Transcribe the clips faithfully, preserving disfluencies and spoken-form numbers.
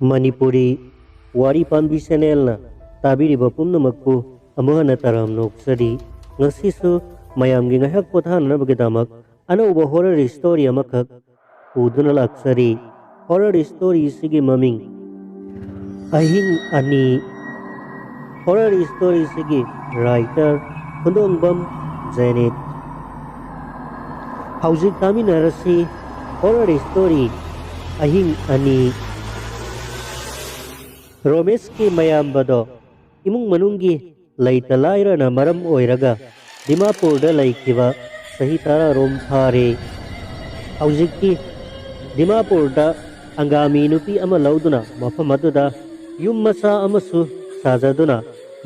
ꯃꯅꯤꯄꯨꯔꯤ ꯋꯥꯔꯤ ꯄꯥꯝꯕꯤ ꯆꯦꯅꯦꯜꯅ ꯇꯥꯕꯤꯔꯤꯕ ꯄꯨꯝꯅꯃꯛꯄꯨ ꯑꯃꯨꯛ ꯍꯟꯅ ꯇꯔꯥꯝꯅ ꯑꯣꯛꯆꯔꯤ꯫ ꯉꯁꯤꯁꯨ ꯃꯌꯥꯝꯒꯤ ꯉꯥꯏꯍꯥꯛ ꯄꯣꯊꯥꯅꯅꯕꯒꯤꯗꯃꯛ ꯑꯅꯧꯕ ꯍꯣꯔꯔ ꯁ꯭ꯇꯣꯔꯤ ꯑꯃꯈꯛ ꯄꯨꯗꯨꯅ ꯂꯥꯛꯆꯔꯤ꯫ ꯍꯣꯔꯔ ꯁ꯭ꯇꯣꯔꯤꯁꯤꯒꯤ ꯃꯃꯤꯡ ꯑꯍꯤꯡ ꯑꯅꯤ꯫ ꯍꯣꯔꯔ ꯁ꯭ꯇꯣꯔꯤꯁꯤꯒꯤ ꯔꯥꯏꯇꯔ ꯈꯨꯟꯗꯣꯡꯕꯝ ꯖꯦꯅꯤꯠ꯫ ꯍꯧꯖꯤꯛ ꯇꯥꯃꯤꯟꯅꯔꯁꯤ ꯍꯣꯔꯔ ꯁ꯭ꯇꯣꯔꯤ ꯑꯍꯤꯡ ꯑꯅꯤ꯫ ꯔꯣꯃꯦꯁꯀꯤ ꯃꯌꯥꯝꯕꯗꯣ ꯏꯃꯨꯡ ꯃꯅꯨꯡꯒꯤ ꯂꯩꯇ ꯂꯥꯏꯔꯅ ꯃꯔꯝ ꯑꯣꯏꯔꯒ ꯗꯤꯃꯥꯄꯨꯔꯗ ꯂꯩꯈꯤꯕ ꯆꯍꯤ ꯇꯔꯥꯔꯣꯝ ꯐꯥꯔꯦ꯫ ꯍꯧꯖꯤꯛꯇꯤ ꯗꯤꯃꯥꯄꯨꯔꯗ ꯑꯪꯒꯥꯃꯤ ꯅꯨꯄꯤ ꯑꯃ ꯂꯧꯗꯨꯅ ꯃꯐꯝ ꯑꯗꯨꯗ ꯌꯨꯝ ꯃꯆꯥ ꯑꯃꯁꯨ ꯁꯥꯖꯗꯨꯅ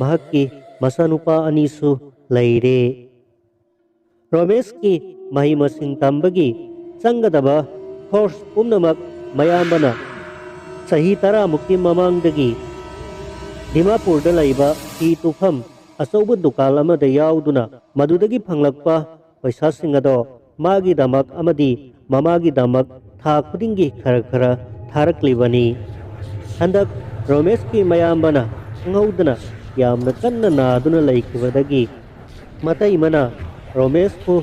ꯃꯍꯥꯛꯀꯤ ꯃꯆꯥꯅꯨꯄꯥ ꯑꯅꯤꯁꯨ ꯂꯩꯔꯦ꯫ ꯔꯣꯃꯦꯁꯀꯤ ꯃꯍꯩ ꯃꯁꯤꯡ ꯇꯝꯕꯒꯤ ꯆꯪꯒꯗꯕ ꯈꯣꯔꯁ ꯄꯨꯝꯅꯃꯛ ꯃꯌꯥꯝꯕꯅ ꯆꯍꯤ ꯇꯔꯥꯃꯨꯛꯀꯤ ꯃꯃꯥꯡꯗꯒꯤ ꯗꯤꯃꯥꯄꯨꯔꯗ ꯂꯩꯕ ꯐꯤ ꯇꯨꯐꯝ ꯑꯆꯧꯕ ꯗꯨꯀꯥꯟ ꯑꯃꯗ ꯌꯥꯎꯗꯨꯅ ꯃꯗꯨꯗꯒꯤ ꯐꯪꯂꯛꯄ ꯄꯩꯁꯥꯁꯤꯡ ꯑꯗꯣ ꯃꯥꯒꯤꯗꯃꯛ ꯑꯃꯗꯤ ꯃꯃꯥꯒꯤꯗꯃꯛ ꯊꯥ ꯈꯨꯗꯤꯡꯒꯤ ꯈꯔ ꯈꯔ ꯊꯥꯔꯛꯂꯤꯕꯅꯤ꯫ ꯍꯟꯗꯛ ꯔꯣꯃꯦꯁꯀꯤ ꯃꯌꯥꯝꯕꯅ ꯈꯪꯍꯧꯗꯅ ꯌꯥꯝꯅ ꯀꯟꯅ ꯅꯥꯗꯨꯅ ꯂꯩꯈꯤꯕꯗꯒꯤ ꯃꯇꯩꯃꯅ ꯔꯣꯃꯦꯁꯄꯨ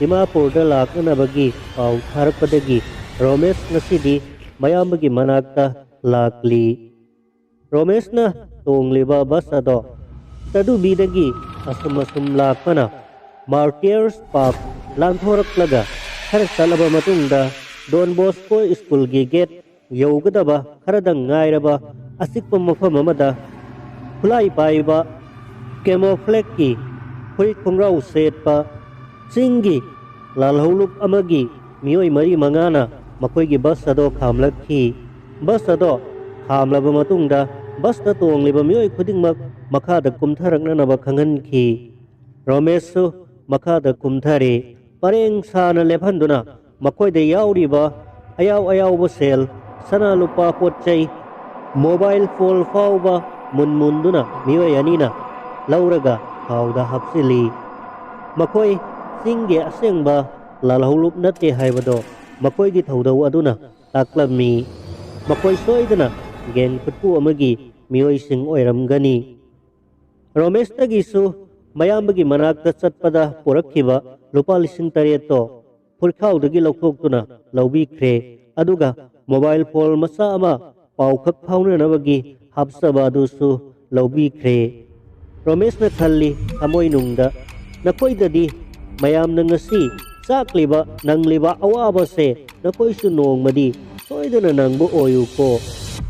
ꯗꯤꯃꯥꯄꯨꯔꯗ ꯂꯥꯛꯅꯅꯕꯒꯤ ꯄꯥꯎ ꯊꯥꯔꯛꯄꯗꯒꯤ ꯔꯣꯃꯦꯁ ꯉꯁꯤꯗꯤ ꯃꯌꯥꯝꯕꯒꯤ ꯃꯅꯥꯛꯇ ꯂꯥꯛꯂꯤ꯫ ꯔꯣꯃꯦꯁꯅ ꯇꯣꯡꯂꯤꯕ ꯕꯁ ꯑꯗꯣ ꯆꯗꯨꯕꯤꯗꯒꯤ ꯑꯁꯨꯝ ꯑꯁꯨꯝ ꯂꯥꯛꯄꯅ ꯃꯥꯔꯇꯤꯌꯔꯁ ꯄꯥꯔꯛ ꯂꯥꯟꯊꯣꯔꯛꯂꯒ ꯈꯔ ꯆꯠꯂꯕ ꯃꯇꯨꯡꯗ ꯗꯣꯟ ꯕꯣꯁꯀꯣ ꯁ꯭ꯀꯨꯜꯒꯤ ꯒꯦꯠ ꯌꯧꯒꯗꯕ ꯈꯔꯗꯪ ꯉꯥꯏꯔꯕ ꯑꯆꯤꯛꯄ ꯃꯐꯝ ꯑꯃꯗ ꯈꯨꯠꯂꯥꯏ ꯄꯥꯏꯕ, ꯀꯦꯃꯣꯐ꯭ꯂꯦꯛꯀꯤ ꯐꯨꯔꯤꯠ ꯈꯣꯡꯒ꯭ꯔꯥꯎ ꯁꯦꯠꯄ ꯆꯤꯡꯒꯤ ꯂꯥꯜꯍꯧꯂꯨꯞ ꯑꯃꯒꯤ ꯃꯤꯑꯣꯏ ꯃꯔꯤ ꯃꯉꯥꯅ ꯃꯈꯣꯏꯒꯤ ꯕꯁ ꯑꯗꯣ ꯈꯥꯝꯂꯛꯈꯤ꯫ ꯕꯁ ꯑꯗꯣ ꯈꯥꯝꯂꯕ ꯃꯇꯨꯡꯗ ꯕꯁꯇ ꯇꯣꯡꯂꯤꯕ ꯃꯤꯑꯣꯏ ꯈꯨꯗꯤꯡꯃꯛ ꯃꯈꯥꯗ ꯀꯨꯝꯊꯔꯛꯅꯅꯕ ꯈꯪꯍꯟꯈꯤ꯫ ꯔꯣꯃꯦꯁꯁꯨ ꯃꯈꯥꯗ ꯀꯨꯝꯊꯔꯦ꯫ ꯄꯔꯦꯡ ꯁꯥꯅ ꯂꯦꯞꯍꯟꯗꯨꯅ ꯃꯈꯣꯏꯗ ꯌꯥꯎꯔꯤꯕ ꯑꯌꯥꯎ ꯑꯌꯥꯎꯕ ꯁꯦꯜ, ꯁꯅꯥ ꯂꯨꯄꯥ ꯄꯣꯠ ꯆꯩ, ꯃꯣꯕꯥꯏꯜ ꯐꯣꯟ ꯐꯥꯎꯕ ꯃꯨꯟ ꯃꯨꯟꯗꯨꯅ ꯃꯤꯑꯣꯏ ꯑꯅꯤꯅ ꯂꯧꯔꯒ ꯈꯥꯎꯗ ꯍꯥꯞꯆꯤꯜꯂꯤ꯫ ꯃꯈꯣꯏ ꯆꯤꯡꯒꯤ ꯑꯁꯦꯡꯕ ꯂꯥꯜꯍꯧꯂꯨꯞ ꯅꯠꯇꯦ ꯍꯥꯏꯕꯗꯣ ꯃꯈꯣꯏꯒꯤ ꯊꯧꯗꯧ ꯑꯗꯨꯅ ꯇꯥꯛꯂꯝꯃꯤ꯫ ꯃꯈꯣꯏ ꯁꯣꯏꯗꯅ ꯒꯦꯡ ꯈꯨꯠꯄꯨ ꯑꯃꯒꯤ ꯃꯤꯑꯣꯏꯁꯤꯡ ꯑꯣꯏꯔꯝꯒꯅꯤ꯫ ꯔꯣꯃꯦꯁꯇꯒꯤꯁꯨ ꯃꯌꯥꯝꯕꯒꯤ ꯃꯅꯥꯛꯇ ꯆꯠꯄꯗ ꯄꯨꯔꯛꯈꯤꯕ ꯂꯨꯄꯥ ꯂꯤꯁꯤꯡ ꯇꯔꯦꯠꯇꯣ ꯐꯨꯔꯤꯈꯥꯎꯗꯒꯤ ꯂꯧꯊꯣꯛꯇꯨꯅ ꯂꯧꯕꯤꯈ꯭ꯔꯦ꯫ ꯑꯗꯨꯒ ꯃꯣꯕꯥꯏꯜ ꯐꯣꯟ ꯃꯆꯥ ꯑꯃ ꯄꯥꯎ ꯈꯛ ꯐꯥꯎꯅꯅꯕꯒꯤ ꯍꯥꯞꯆꯕ ꯑꯗꯨꯁꯨ ꯂꯧꯕꯤꯈ꯭ꯔꯦ꯫ ꯔꯣꯃꯦꯁꯅ ꯈꯜꯂꯤ ꯊꯃꯣꯏꯅꯨꯡꯗ, "ꯅꯈꯣꯏꯗꯗꯤ ꯃꯌꯥꯝꯅ ꯉꯁꯤ ꯆꯥꯛꯂꯤꯕ ꯅꯪꯂꯤꯕ ꯑꯋꯥꯕꯁꯦ ꯅꯈꯣꯏꯁꯨ ꯅꯣꯡꯃꯗꯤ ꯁꯣꯏꯗꯅ ꯅꯪꯕ ꯑꯣꯏꯌꯨꯀꯣ"꯫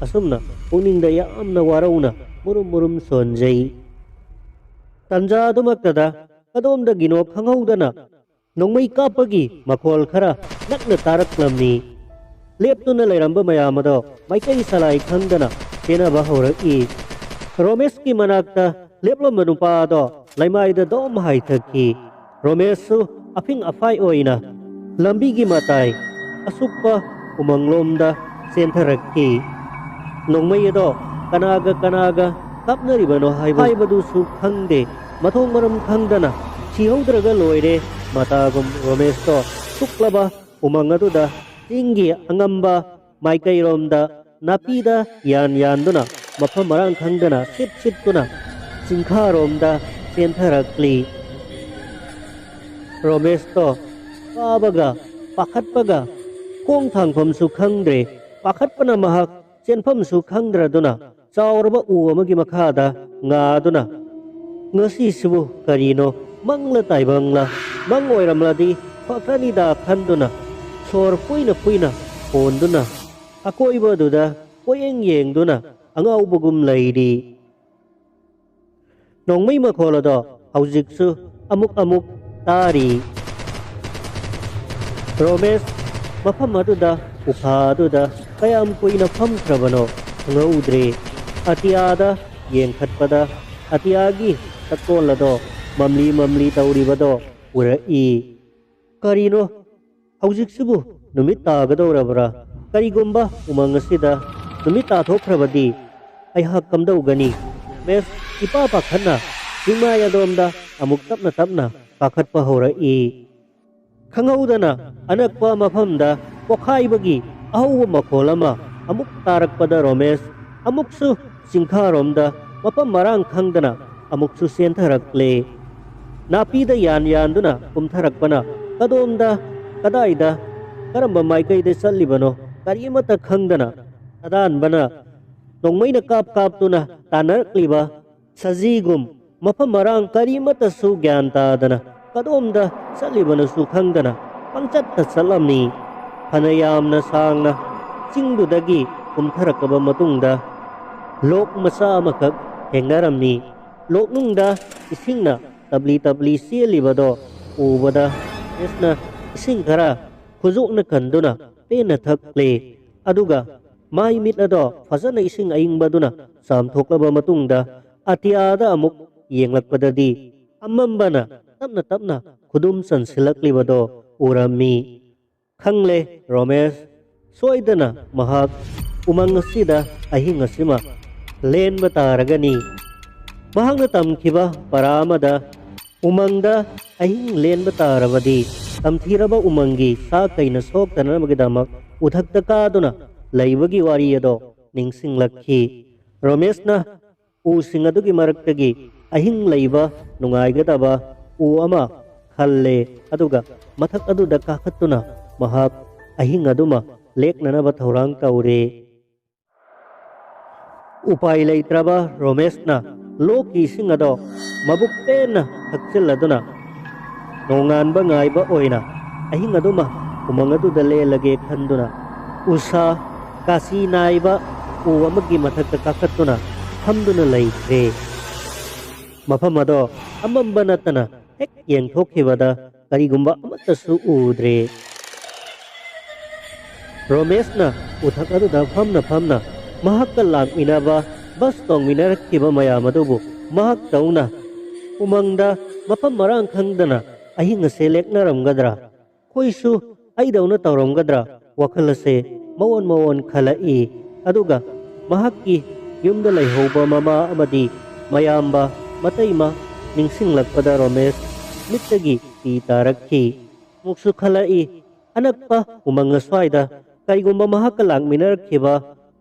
ꯑꯁꯨꯝꯅ ꯄꯨꯛꯅꯤꯡꯗ ꯌꯥꯝꯅ ꯋꯥꯔꯧꯅ ꯃꯨꯔꯨꯝ ꯃꯨꯔꯨꯝ ꯁꯣꯟꯖꯩ꯫ ꯇꯟꯖꯥ ꯑꯗꯨꯃꯛꯇꯗ ꯀꯗꯣꯝꯗꯒꯤꯅꯣ ꯈꯪꯍꯧꯗꯅ ꯅꯣꯡꯃꯩ ꯀꯥꯞꯄꯒꯤ ꯃꯈꯣꯜ ꯈꯔ ꯅꯛꯅ ꯇꯥꯔꯛꯂꯝꯃꯤ꯫ ꯂꯦꯞꯇꯨꯅ ꯂꯩꯔꯝꯕ ꯃꯌꯥꯝ ꯑꯗꯣ ꯃꯥꯏꯀꯩ ꯁꯂꯥꯏ ꯈꯪꯗꯅ ꯆꯦꯟꯅꯕ ꯍꯧꯔꯛꯏ꯫ ꯔꯣꯃꯦꯁꯀꯤ ꯃꯅꯥꯛꯇ ꯂꯦꯞꯂꯝꯕ ꯅꯨꯄꯥ ꯑꯗꯣ ꯂꯩꯃꯥꯏꯗ ꯗꯣꯝ ꯍꯥꯏꯊꯈꯤ꯫ ꯔꯣꯃꯦꯁꯁꯨ ꯑꯐꯤꯡ ꯑꯐꯥꯏ ꯑꯣꯏꯅ ꯂꯝꯕꯤꯒꯤ ꯃꯇꯥꯏ ꯑꯁꯨꯛꯄ ꯎꯃꯪꯂꯣꯝꯗ ꯆꯦꯟꯊꯔꯛꯈꯤ꯫ ꯅꯣꯡꯃꯩ ꯑꯗꯣ ꯀꯅꯥꯒ ꯀꯅꯥꯒ ꯀꯥꯞꯅꯔꯤꯕꯅꯣ ꯍꯥꯏꯕ, ꯍꯥꯏꯕꯗꯨꯁꯨ ꯈꯪꯗꯦ꯫ ꯃꯊꯣꯡ ꯃꯔꯝ ꯈꯪꯗꯅ ꯁꯤꯍꯧꯗ꯭ꯔꯒ ꯂꯣꯏꯔꯦ ꯃꯇꯥꯒꯨꯝ ꯔꯣꯃꯦꯁꯇꯣ ꯁꯨꯛꯂꯕ ꯎꯃꯪ ꯑꯗꯨꯗ ꯆꯤꯡꯒꯤ ꯑꯉꯝꯕ ꯃꯥꯏꯀꯩꯔꯣꯝꯗ ꯅꯥꯄꯤꯗ ꯌꯥꯟ ꯌꯥꯟꯗꯨꯅ ꯃꯐꯝ ꯃꯔꯥꯡ ꯈꯪꯗꯅ ꯁꯤꯠ ꯁꯤꯠꯇꯨꯅ ꯆꯤꯡꯈꯥꯔꯣꯝꯗ ꯆꯦꯟꯊꯔꯛꯂꯤ꯫ ꯔꯣꯃꯦꯁꯇꯣ ꯋꯥꯕꯒ ꯄꯥꯈꯠꯄꯒ ꯈꯣꯡ ꯊꯥꯡꯐꯝꯁꯨ ꯈꯪꯗ꯭ꯔꯦ꯫ ꯄꯥꯈꯠꯄꯅ ꯃꯍꯥꯛ ꯆꯦꯟꯐꯝꯁꯨ ꯈꯪꯗ꯭ꯔꯗꯨꯅ ꯆꯥꯎꯔꯕ ꯎ ꯑꯃꯒꯤ ꯃꯈꯥꯗ ꯉꯥꯗꯨꯅ, "ꯉꯁꯤꯁꯤꯕꯨ ꯀꯔꯤꯅꯣ, ꯃꯪꯂ ꯇꯥꯏꯕꯪꯂ? ꯃꯪ ꯑꯣꯏꯔꯝꯂꯗꯤ ꯐꯈ꯭ꯔꯅꯤꯗ" ꯈꯟꯗꯨꯅ ꯁꯣꯔ ꯐꯨꯏꯅ ꯐꯨꯏꯅ ꯍꯣꯟꯗꯨꯅ ꯑꯀꯣꯏꯕꯗꯨꯗ ꯀꯣꯏꯌꯦꯡ ꯌꯦꯡꯗꯨꯅ ꯑꯉꯥꯎꯕꯒꯨꯝ ꯂꯩꯔꯤ꯫ ꯅꯣꯡꯃꯩ ꯃꯈꯣꯜ ꯑꯗꯣ ꯍꯧꯖꯤꯛꯁꯨ ꯑꯃꯨꯛ ꯑꯃꯨꯛ ꯇꯥꯔꯤ꯫ ꯔꯣꯃꯦꯁ ꯃꯐꯝ ꯑꯗꯨꯗ, ꯎꯐꯥ ꯑꯗꯨꯗ ꯀꯌꯥꯝ ꯀꯨꯏꯅ ꯐꯝꯈ꯭ꯔꯕꯅꯣ ꯈꯪꯍꯧꯗ꯭ꯔꯦ꯫ ꯑꯇꯤꯌꯥꯗ ꯌꯦꯡꯈꯠꯄꯗ ꯑꯇꯤꯌꯥꯒꯤ ꯁꯛꯇꯣꯜ ꯑꯗꯣ ꯃꯝꯂꯤ ꯃꯝꯂꯤ ꯇꯧꯔꯤꯕꯗꯣ ꯎꯔꯛꯏ꯫ ꯀꯔꯤꯅꯣ? ꯍꯧꯖꯤꯛꯁꯤꯕꯨ ꯅꯨꯃꯤꯠ ꯇꯥꯒꯗꯧꯔꯕ꯭ꯔꯥ? ꯀꯔꯤꯒꯨꯝꯕ ꯎꯃꯪ ꯑꯁꯤꯗ ꯅꯨꯃꯤꯠ ꯇꯥꯊꯣꯛꯈ꯭ꯔꯕꯗꯤ ꯑꯩꯍꯥꯛ ꯀꯝꯗꯧꯒꯅꯤ? ꯔꯣꯃꯦꯁ ꯏꯄꯥ ꯄꯥꯈꯠꯅ ꯆꯤꯡꯃꯥꯏ ꯑꯗꯣꯝꯗ ꯑꯃꯨꯛ ꯇꯞꯅ ꯇꯞꯅ ꯀꯥꯈꯠꯄ ꯍꯧꯔꯛꯏ꯫ ꯈꯪꯍꯧꯗꯅ ꯑꯅꯛꯄ ꯃꯐꯝꯗ ꯄꯣꯈꯥꯏꯕꯒꯤ ꯑꯍꯧꯕ ꯃꯈꯣꯜ ꯑꯃ ꯑꯃꯨꯛ ꯇꯥꯔꯛꯄꯗ ꯔꯣꯃꯦꯁ ꯑꯃꯨꯛꯁꯨ ꯆꯤꯡꯈꯥꯔꯣꯝꯗ ꯃꯐꯝ ꯃꯔꯥꯡ ꯈꯪꯗꯅ ꯑꯃꯨꯛꯁꯨ ꯆꯦꯟꯊꯔꯛꯂꯦ꯫ ꯅꯥꯄꯤꯗ ꯌꯥꯟ ꯌꯥꯟꯗꯨꯅ ꯀꯨꯝꯊꯔꯛꯄꯅ ꯀꯗꯣꯝꯗ, ꯀꯗꯥꯏꯗ, ꯀꯔꯝꯕ ꯃꯥꯏꯀꯩꯗ ꯆꯠꯂꯤꯕꯅꯣ ꯀꯔꯤꯃꯠꯇ ꯈꯪꯗꯅ, ꯑꯗꯥꯟꯕꯅ ꯅꯣꯡꯃꯩꯅ ꯀꯥꯞ ꯀꯥꯞꯇꯨꯅ ꯇꯥꯟꯅꯔꯛꯂꯤꯕ ꯁꯖꯤꯒꯨꯝ ꯃꯐꯝ ꯃꯔꯥꯡ ꯀꯔꯤꯃꯠꯇꯁꯨ ꯒ꯭ꯌꯥꯟ ꯇꯥꯗꯅ ꯀꯗꯣꯝꯗ ꯆꯠꯂꯤꯕꯅꯣꯁꯨ ꯈꯪꯗꯅ ꯄꯪꯆꯠꯇ ꯆꯠꯂꯝꯃꯤ꯫ ꯐꯅ ꯌꯥꯝꯅ ꯁꯥꯡꯅ ꯆꯤꯡꯗꯨꯗꯒꯤ ꯀꯨꯝꯊꯔꯛꯂꯕ ꯃꯇꯨꯡꯗ ꯂꯣꯛ ꯃꯆꯥ ꯑꯃꯈꯛ ꯊꯦꯡꯅꯔꯝꯃꯤ꯫ ꯂꯣꯛꯅꯨꯡꯗ ꯏꯁꯤꯡꯅ ꯇꯞꯂꯤ ꯇꯞꯂꯤ ꯆꯦꯜꯂꯤꯕꯗꯣ ꯎꯕꯗ ꯔꯣꯃꯦꯁꯅ ꯏꯁꯤꯡ ꯈꯔ ꯈꯨꯖꯣꯛꯅ ꯀꯟꯗꯨꯅ ꯄꯦꯟꯅ ꯊꯛꯂꯦ꯫ ꯑꯗꯨꯒ ꯃꯥꯏ ꯃꯤꯠ ꯑꯗꯣ ꯐꯖꯅ ꯏꯁꯤꯡ ꯑꯏꯪꯕꯗꯨꯅ ꯆꯥꯝꯊꯣꯛꯂꯕ ꯃꯇꯨꯡꯗ ꯑꯇꯤꯌꯥꯗ ꯑꯃꯨꯛ ꯌꯦꯡꯂꯛꯄꯗꯗꯤ ꯑꯃꯝꯕꯅ ꯇꯞꯅ ꯇꯞꯅ ꯈꯨꯗꯨꯝ ꯆꯟꯁꯤꯜꯂꯛꯂꯤꯕꯗꯣ ꯎꯔꯝꯃꯤ꯫ ꯈꯪꯂꯦ, ꯔꯣꯃꯦꯁ ꯁꯣꯏꯗꯅ ꯃꯍꯥꯛ ꯎꯃꯪ ꯑꯁꯤꯗ ꯑꯍꯤꯡ ꯑꯁꯤꯃ ꯂꯦꯟꯕ ꯇꯥꯔꯒꯅꯤ꯫ ꯃꯍꯥꯛꯅ ꯇꯝꯈꯤꯕ ꯄꯔꯥ ꯑꯃꯗ ꯎꯃꯪꯗ ꯑꯍꯤꯡ ꯂꯦꯟꯕ ꯇꯥꯔꯕꯗꯤ ꯇꯝꯊꯤꯔꯕ ꯎꯃꯪꯒꯤ ꯁꯥ ꯀꯩꯅ ꯁꯣꯛꯇꯅꯕꯒꯤꯗꯃꯛ ꯎꯊꯛꯇ ꯀꯥꯗꯨꯅ ꯂꯩꯕꯒꯤ ꯋꯥꯔꯤ ꯑꯗꯣ ꯅꯤꯡꯁꯤꯡꯂꯛꯈꯤ꯫ ꯔꯣꯃꯦꯁꯅ ꯎꯁꯤꯡ ꯑꯗꯨꯒꯤ ꯃꯔꯛꯇꯒꯤ ꯑꯍꯤꯡ ꯂꯩꯕ ꯅꯨꯡꯉꯥꯏꯒꯗꯕ ꯎ ꯑꯃ ꯈꯜꯂꯦ, ꯑꯗꯨꯒ ꯃꯊꯛ ꯑꯗꯨꯗ ꯀꯥꯈꯠꯇꯨꯅ ꯃꯍꯥꯛ ꯑꯍꯤꯡ ꯑꯗꯨꯃ ꯂꯦꯛꯅꯅꯕ ꯊꯧꯔꯥꯡ ꯇꯧꯔꯦ꯫ ꯎꯄꯥꯏ ꯂꯩꯇ꯭ꯔꯕ ꯔꯣꯃꯦꯁꯅ ꯂꯣꯛꯀꯤ ꯏꯁꯤꯡ ꯑꯗꯣ ꯃꯕꯨꯛ ꯄꯦꯟꯅ ꯊꯛꯆꯤꯜꯂꯗꯨꯅ ꯅꯣꯡꯉꯥꯟꯕ ꯉꯥꯏꯕ ꯑꯣꯏꯅ ꯑꯍꯤꯡ ꯑꯗꯨꯃ ꯎꯃꯪ ꯑꯗꯨꯗ ꯂꯦꯜꯂꯒꯦ ꯈꯟꯗꯨꯅ ꯎꯁꯥ ꯀꯥꯁꯤ ꯅꯥꯏꯕ ꯎ ꯑꯃꯒꯤ ꯃꯊꯛꯇ ꯀꯥꯈꯠꯇꯨꯅ ꯐꯝꯗꯨꯅ ꯂꯩꯈ꯭ꯔꯦ꯫ ꯃꯐꯝ ꯑꯗꯣ ꯑꯃꯝꯕ ꯅꯠꯇꯅ ꯍꯦꯛ ꯌꯦꯡꯊꯣꯛꯈꯤꯕꯗ ꯀꯔꯤꯒꯨꯝꯕ ꯑꯃꯠꯇꯁꯨ ꯎꯗ꯭ꯔꯦ꯫ ꯔꯣꯃꯦꯁꯅ ꯎꯊꯛ ꯑꯗꯨꯗ ꯐꯝꯅ ꯐꯝꯅ ꯃꯍꯥꯛꯀ ꯂꯥꯛꯃꯤꯟꯅꯕ ꯕꯁ ꯇꯣꯡꯃꯤꯟꯅꯔꯛꯈꯤꯕ ꯃꯌꯥꯝ ꯑꯗꯨꯕꯨ ꯃꯍꯥꯛꯇꯧꯅ ꯎꯃꯪꯗ ꯃꯐꯝ ꯃꯔꯥꯡ ꯈꯪꯗꯅ ꯑꯍꯤꯡ ꯑꯁꯦ ꯂꯦꯛꯅꯔꯝꯒꯗ꯭ꯔꯥ? ꯑꯩꯈꯣꯏꯁꯨ ꯑꯩꯗꯧꯅ ꯇꯧꯔꯝꯒꯗ꯭ꯔꯥ ꯋꯥꯈꯜ ꯑꯁꯦ ꯃꯑꯣꯟ ꯃꯑꯣꯟ ꯈꯜꯂꯛꯏ꯫ ꯑꯗꯨꯒ ꯃꯍꯥꯛꯀꯤ ꯌꯨꯝꯗ ꯂꯩꯍꯧꯕ ꯃꯃꯥ ꯑꯃꯗꯤ ꯃꯌꯥꯝꯕ ꯃꯇꯩꯃ ꯅꯤꯡꯁꯤꯡꯂꯛꯄꯗ ꯔꯣꯃꯦꯁ ꯃꯤꯠꯇꯒꯤ ꯄꯤ ꯇꯥꯔꯛꯈꯤ꯫ ꯑꯃꯨꯛꯁꯨ ꯈꯜꯂꯛꯏ, ꯑꯅꯛꯄ ꯎꯃꯪ ꯑꯁ꯭ꯋꯥꯏꯗ ꯀꯔꯤꯒꯨꯝꯕ ꯃꯍꯥꯛꯀ ꯂꯥꯛꯃꯤꯟꯅꯔꯛꯈꯤꯕ,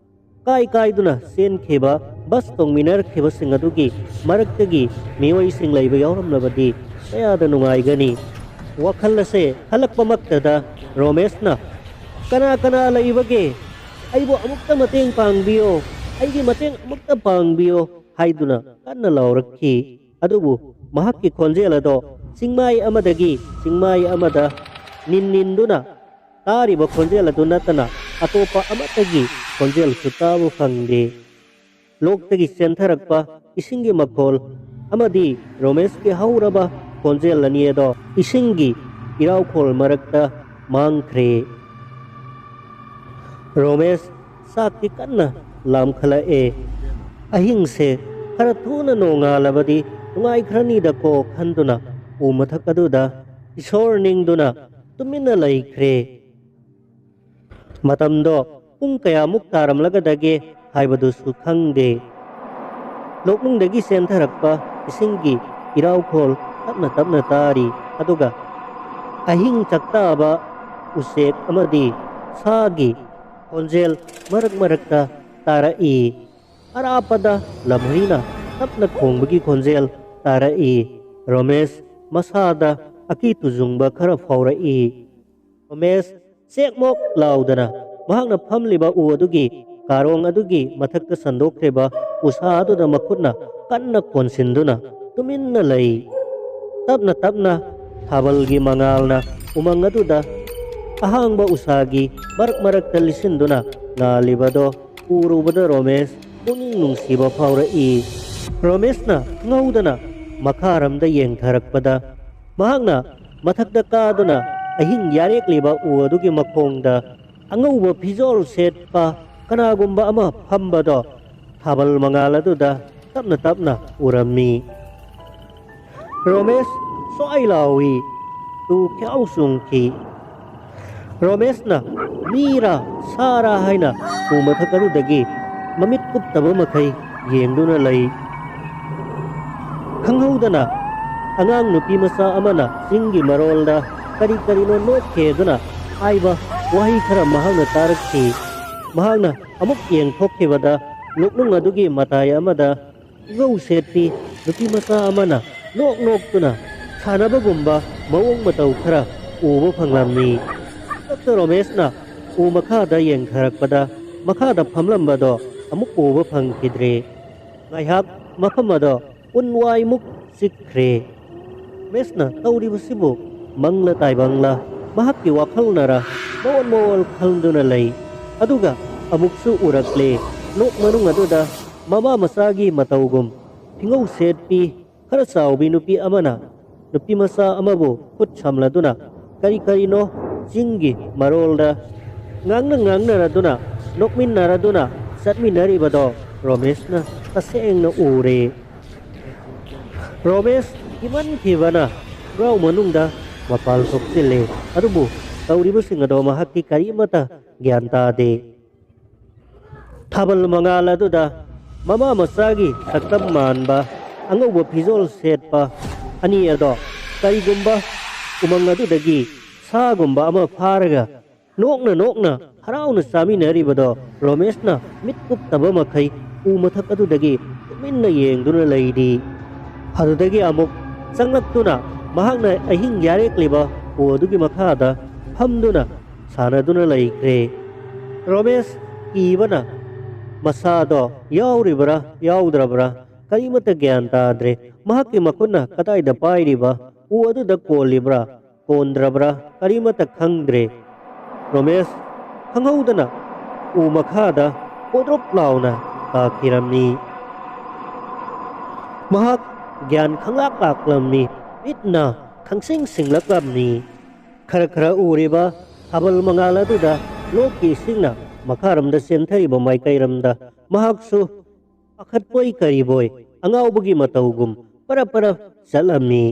ꯀꯥꯏ ꯀꯥꯏꯗꯨꯅ ꯆꯦꯟꯈꯤꯕ ꯕꯁ ꯇꯣꯡꯃꯤꯟꯅꯔꯛꯈꯤꯕꯁꯤꯡ ꯑꯗꯨꯒꯤ ꯃꯔꯛꯇꯒꯤ ꯃꯤꯑꯣꯏꯁꯤꯡ ꯂꯩꯕ ꯌꯥꯎꯔꯝꯂꯕꯗꯤ ꯀꯌꯥꯗ ꯅꯨꯡꯉꯥꯏꯒꯅꯤ꯫ ꯋꯥꯈꯜ ꯑꯁꯦ ꯈꯜꯂꯛꯄꯃꯛꯇꯗ ꯔꯣꯃꯦꯁꯅ, "ꯀꯅꯥ ꯀꯅꯥ ꯂꯩꯕꯒꯦ? ꯑꯩꯕꯨ ꯑꯃꯨꯛꯇ ꯃꯇꯦꯡ ꯄꯥꯡꯕꯤꯌꯣ, ꯑꯩꯒꯤ ꯃꯇꯦꯡ ꯑꯃꯨꯛꯇ ꯄꯥꯡꯕꯤꯌꯣ" ꯍꯥꯏꯗꯨꯅ ꯀꯟꯅ ꯂꯥꯎꯔꯛꯈꯤ꯫ ꯑꯗꯨꯕꯨ ꯃꯍꯥꯛꯀꯤ ꯈꯣꯟꯖꯦꯜ ꯑꯗꯣ ꯆꯤꯡꯃꯥꯏ ꯑꯃꯗꯒꯤ ꯆꯤꯡꯃꯥꯏ ꯑꯃꯗ ꯅꯤꯟ ꯅꯤꯟꯗꯨꯅ ꯇꯥꯔꯤꯕ ꯈꯣꯟꯖꯦꯜ ꯑꯗꯨ ꯅꯠꯇꯅ ꯑꯇꯣꯞꯄ ꯑꯃꯠꯇꯒꯤ ꯈꯣꯟꯖꯦꯜꯁꯨ ꯇꯥꯕ ꯐꯪꯗꯦ꯫ ꯂꯣꯛꯇꯒꯤ ꯆꯦꯟꯊꯔꯛꯄ ꯏꯁꯤꯡꯒꯤ ꯃꯈꯣꯜ ꯑꯃꯗꯤ ꯔꯣꯃꯦꯁꯀꯤ ꯍꯧꯔꯕ ꯈꯣꯟꯖꯦꯜ ꯑꯅꯤ ꯑꯗꯣ ꯏꯁꯤꯡꯒꯤ ꯏꯔꯥꯎꯈꯣꯜ ꯃꯔꯛꯇ ꯃꯥꯡꯈ꯭ꯔꯦ꯫ ꯔꯣꯃꯦꯁ ꯆꯥꯛꯇꯤ ꯀꯟꯅ ꯂꯥꯝꯈꯠꯂꯛꯑꯦ꯫ ꯑꯍꯤꯡꯁꯦ ꯈꯔ ꯊꯨꯅ ꯅꯣꯡꯉꯥꯜꯂꯕꯗꯤ ꯅꯨꯡꯉꯥꯏꯈ꯭ꯔꯅꯤꯗꯀꯣ ꯈꯟꯗꯨꯅ ꯎ ꯃꯊꯛ ꯑꯗꯨꯗ ꯏꯁꯣꯔ ꯅꯤꯡꯗꯨꯅ ꯇꯨꯃꯤꯟꯅ ꯂꯩꯈ꯭ꯔꯦ꯫ ꯃꯇꯝꯗꯣ ꯄꯨꯡ ꯀꯌꯥꯃꯨꯛ ꯇꯥꯔꯝꯂꯒꯗꯒꯦ ꯍꯥꯏꯕꯗꯨꯁꯨ ꯈꯪꯗꯦ꯫ ꯂꯣꯛꯅꯨꯡꯗꯒꯤ ꯆꯦꯟꯊꯔꯛꯄ ꯏꯁꯤꯡꯒꯤ ꯏꯔꯥꯎꯈꯣꯜ ꯇꯞꯅ ꯇꯞꯅ ꯇꯥꯔꯤ, ꯑꯗꯨꯒ ꯑꯍꯤꯡ ꯆꯥꯛꯇꯥꯕ ꯎꯆꯦꯛ ꯑꯃꯗꯤ ꯁꯥꯒꯤ ꯈꯣꯟꯖꯦꯜ ꯃꯔꯛ ꯃꯔꯛꯇ ꯇꯥꯔꯛꯏ꯫ ꯑꯔꯥꯞꯄꯗ ꯂꯝꯍꯨꯏꯅ ꯇꯞꯅ ꯈꯣꯡꯕꯒꯤ ꯈꯣꯟꯖꯦꯜ ꯇꯥꯔꯛꯏ꯫ ꯔꯣꯃꯦꯁ ꯃꯁꯥꯗ ꯑꯀꯤ ꯇꯨꯖꯨꯡꯕ ꯈꯔ ꯐꯥꯎꯔꯛꯏ꯫ ꯔꯣꯃꯦꯁ ꯆꯦꯛꯃꯣꯛ ꯂꯥꯎꯗꯅ ꯃꯍꯥꯛꯅ ꯐꯝꯂꯤꯕ ꯎ ꯑꯗꯨꯒꯤ ꯀꯥꯔꯣꯡ ꯑꯗꯨꯒꯤ ꯃꯊꯛꯇ ꯁꯟꯗꯣꯛꯈ꯭ꯔꯤꯕ ꯎꯁꯥ ꯑꯗꯨꯗ ꯃꯈꯨꯠꯅ ꯀꯟꯅ ꯀꯣꯟꯁꯤꯟꯗꯨꯅ ꯇꯨꯃꯤꯟꯅ ꯂꯩ꯫ ꯇꯞꯅ ꯇꯞꯅ ꯊꯥꯕꯜꯒꯤ ꯃꯉꯥꯜꯅ ꯎꯃꯪ ꯑꯗꯨꯗ ꯑꯍꯥꯡꯕ ꯎꯁꯥꯒꯤ ꯃꯔꯛ ꯃꯔꯛꯇ ꯂꯤꯁꯤꯟꯗꯨꯅ ꯉꯥꯜꯂꯤꯕꯗꯣ ꯎꯔꯨꯕꯗ ꯔꯣꯃꯦꯁ ꯄꯨꯛꯅꯤꯡ ꯅꯨꯡꯁꯤꯕ ꯐꯥꯎꯔꯛꯏ꯫ ꯔꯣꯃꯦꯁꯅ ꯉꯧꯗꯅ ꯃꯈꯥꯔꯝꯗ ꯌꯦꯡꯊꯔꯛꯄꯗ ꯃꯍꯥꯛꯅ ꯃꯊꯛꯇ ꯀꯥꯗꯨꯅ ꯑꯍꯤꯡ ꯌꯥꯔꯦꯛꯂꯤꯕ ꯎ ꯑꯗꯨꯒꯤ ꯃꯈꯣꯡꯗ ꯑꯉꯧꯕ ꯐꯤꯖꯣꯜ ꯁꯦꯠꯄ ꯀꯅꯥꯒꯨꯝꯕ ꯑꯃ ꯐꯝꯕꯗꯣ ꯊꯥꯕꯜ ꯃꯉꯥꯜ ꯑꯗꯨꯗ ꯇꯞꯅ ꯇꯞꯅ ꯎꯔꯝꯃꯤ꯫ ꯔꯣꯃꯦꯁ ꯁ꯭ꯋꯥꯏ ꯂꯥꯎꯏ꯫ ꯇꯨ ꯈ꯭ꯌꯥꯎ ꯆꯣꯡꯈꯤ꯫ ꯔꯣꯃꯦꯁꯅ ꯃꯤꯔꯥ ꯁꯥꯔꯥ ꯍꯥꯏꯅ ꯎ ꯃꯊꯛ ꯑꯗꯨꯗꯒꯤ ꯃꯃꯤꯠ ꯀꯨꯞꯇꯕ ꯃꯈꯩ ꯌꯦꯡꯗꯨꯅ ꯂꯩ꯫ ꯈꯪꯍꯧꯗꯅ ꯑꯉꯥꯡ ꯅꯨꯄꯤ ꯃꯆꯥ ꯑꯃꯅ ꯆꯤꯡꯒꯤ ꯃꯔꯣꯜꯗ ꯀꯔꯤ ꯀꯔꯤꯅꯣ ꯅꯣꯛꯈꯤꯗꯨꯅ ꯍꯥꯏꯕ ꯋꯥꯍꯩ ꯈꯔ ꯃꯍꯥꯛꯅ ꯇꯥꯔꯛꯈꯤ꯫ ꯃꯍꯥꯛꯅ ꯑꯃꯨꯛ ꯌꯦꯡꯊꯣꯛꯈꯤꯕꯗ, ꯂꯣꯛꯅꯨꯡ ꯑꯗꯨꯒꯤ ꯃꯇꯥꯏ ꯑꯃꯗ ꯐꯤꯒꯧ ꯁꯦꯠꯄꯤ ꯅꯨꯄꯤ ꯃꯆꯥ ꯑꯃꯅ ꯅꯣꯛ ꯅꯣꯛꯇꯨꯅ ꯁꯥꯟꯅꯕꯒꯨꯝꯕ ꯃꯑꯣꯡ ꯃꯇꯧ ꯈꯔ ꯎꯕ ꯐꯪꯂꯝꯃꯤ꯫ ꯗꯣꯛꯇꯔ ꯔꯣꯃꯦꯁꯅ ꯎ ꯃꯈꯥꯗ ꯌꯦꯡꯊꯔꯛꯄꯗ, ꯃꯈꯥꯗ ꯐꯝꯂꯝꯕꯗꯣ ꯑꯃꯨꯛ ꯎꯕ ꯐꯪꯈꯤꯗ꯭ꯔꯦ꯫ ꯉꯥꯏꯍꯥꯛ ꯃꯐꯝ ꯑꯗꯣ ꯎꯟ ꯋꯥꯏꯃꯨꯛ ꯆꯤꯛꯈ꯭ꯔꯦ꯫ ꯔꯣꯃꯦꯁꯅ ꯇꯧꯔꯤꯕꯁꯤꯕꯨ ꯃꯪꯂ ꯇꯥꯏꯕꯪꯂ, ꯃꯍꯥꯛꯀꯤ ꯋꯥꯈꯜꯅꯔ ꯃꯑꯣꯟ ꯃꯑꯣꯟ ꯈꯪꯗꯨꯅ ꯂꯩ꯫ ꯑꯗꯨꯒ ꯑꯃꯨꯛꯁꯨ ꯎꯔꯛꯂꯦ, ꯂꯣꯛ ꯃꯅꯨꯡ ꯑꯗꯨꯗ ꯃꯃꯥ ꯃꯆꯥꯒꯤ ꯃꯇꯧꯒꯨꯝ ꯐꯤꯉꯧ ꯁꯦꯠꯄꯤ ꯈꯔ ꯆꯥꯎꯕꯤ ꯅꯨꯄꯤ ꯑꯃꯅ ꯅꯨꯄꯤ ꯃꯆꯥ ꯑꯃꯕꯨ ꯈꯨꯠ ꯁꯝꯂꯗꯨꯅ ꯀꯔꯤ ꯀꯔꯤꯅꯣ ꯆꯤꯡꯒꯤ ꯃꯔꯣꯜꯗ ꯉꯥꯡꯅ ꯉꯥꯡꯅꯔꯗꯨꯅ, ꯅꯣꯛꯃꯤꯟꯅꯔꯗꯨꯅ ꯆꯠꯃꯤꯟꯅꯔꯤꯕꯗꯣ ꯔꯣꯃꯦꯁꯅ ꯇꯁꯦꯡꯅ ꯎꯔꯦ꯫ ꯔꯣꯃꯦꯁ ꯀꯤꯃꯟꯈꯤꯕꯅ ꯈꯣꯡꯒ꯭ꯔꯥꯎ ꯃꯅꯨꯡꯗ ꯃꯄꯥꯜ ꯊꯣꯛꯆꯤꯜꯂꯦ꯫ ꯑꯗꯨꯕꯨ ꯇꯧꯔꯤꯕꯁꯤꯡ ꯑꯗꯣ ꯃꯍꯥꯛꯇꯤ ꯀꯔꯤꯃꯠꯇ ꯒ꯭ꯌꯥꯟ ꯇꯥꯗꯦ꯫ ꯊꯥꯕꯜ ꯃꯉꯥꯜ ꯑꯗꯨꯗ ꯃꯃꯥ ꯃꯆꯥꯒꯤ ꯁꯛꯇꯝ ꯃꯥꯟꯕ ꯑꯉꯧꯕ ꯐꯤꯖꯣꯜ ꯁꯦꯠꯄ ꯑꯅꯤ ꯑꯗꯣ ꯀꯔꯤꯒꯨꯝꯕ ꯎꯃꯪ ꯑꯗꯨꯗꯒꯤ ꯁꯥꯒꯨꯝꯕ ꯑꯃ ꯐꯥꯔꯒ ꯅꯣꯛꯅ ꯅꯣꯛꯅ ꯍꯔꯥꯎꯅ ꯆꯥꯃꯤꯟꯅꯔꯤꯕꯗꯣ ꯔꯣꯃꯦꯁꯅ ꯃꯤꯠ ꯀꯨꯞꯇꯕ ꯃꯈꯩ ꯎ ꯃꯊꯛ ꯑꯗꯨꯗꯒꯤ ꯇꯨꯃꯤꯟꯅ ꯌꯦꯡꯗꯨꯅ ꯂꯩꯔꯤ꯫ ꯑꯗꯨꯗꯒꯤ ꯑꯃꯨꯛ ꯆꯪꯂꯛꯇꯨꯅ ꯃꯍꯥꯛꯅ ꯑꯍꯤꯡ ꯌꯥꯔꯦꯛꯂꯤꯕ ꯎ ꯑꯗꯨꯒꯤ ꯃꯈꯥꯗ ꯐꯝꯗꯨꯅ ꯁꯥꯟꯅꯗꯨꯅ ꯂꯩꯈ꯭ꯔꯦ꯫ ꯔꯣꯃꯦꯁ ꯀꯤꯕꯅ ꯃꯁꯥꯗꯣ ꯌꯥꯎꯔꯤꯕ꯭ꯔꯥ ꯌꯥꯎꯗ꯭ꯔꯕ꯭ꯔꯥ ꯀꯔꯤꯃꯠꯇ ꯒ꯭ꯌꯥꯟ ꯇꯥꯗ꯭ꯔꯦ꯫ ꯃꯍꯥꯛꯀꯤ ꯃꯈꯨꯠꯅ ꯀꯗꯥꯏꯗ ꯄꯥꯏꯔꯤꯕ, ꯎ ꯑꯗꯨꯗ ꯀꯣꯜꯂꯤꯕ꯭ꯔꯥ ꯀꯣꯟꯗ꯭ꯔꯕ꯭ꯔꯥ ꯀꯔꯤꯃꯠꯇ ꯈꯪꯗ꯭ꯔꯦ꯫ ꯔꯣꯃꯦꯁ ꯈꯪꯍꯧꯗꯅ ꯎ ꯃꯈꯥꯗ ꯄꯣꯗ꯭ꯔꯣꯞ ꯂꯥꯎꯅ ꯇꯥꯈꯤꯔꯝꯃꯤ꯫ ꯃꯍꯥꯛ ꯒ꯭ꯌꯥꯟ ꯈꯪꯂꯥꯛ ꯂꯥꯛꯂꯝꯃꯤ꯫ ꯃꯤꯠꯅ ꯈꯪꯁꯤꯡ ꯁꯤꯡꯂꯛꯂꯝꯃꯤ꯫ ꯈꯔ ꯈꯔ ꯎꯔꯤꯕ ꯊꯥꯕꯜ ꯃꯉꯥꯜ ꯑꯗꯨꯗ ꯂꯣꯛꯀꯤ ꯏꯁꯤꯡꯅ ꯃꯈꯥꯔꯣꯝꯗ ꯆꯦꯟꯊꯔꯤꯕ ꯃꯥꯏꯀꯩꯔꯣꯝꯗ ꯃꯍꯥꯛꯁꯨ ꯄꯥꯈꯠꯄꯣꯏ ꯀꯔꯤꯕꯣꯏ ꯑꯉꯥꯎꯕꯒꯤ ꯃꯇꯧꯒꯨꯝ ꯄꯔꯞ ꯄꯔꯞ ꯆꯠꯂꯝꯃꯤ꯫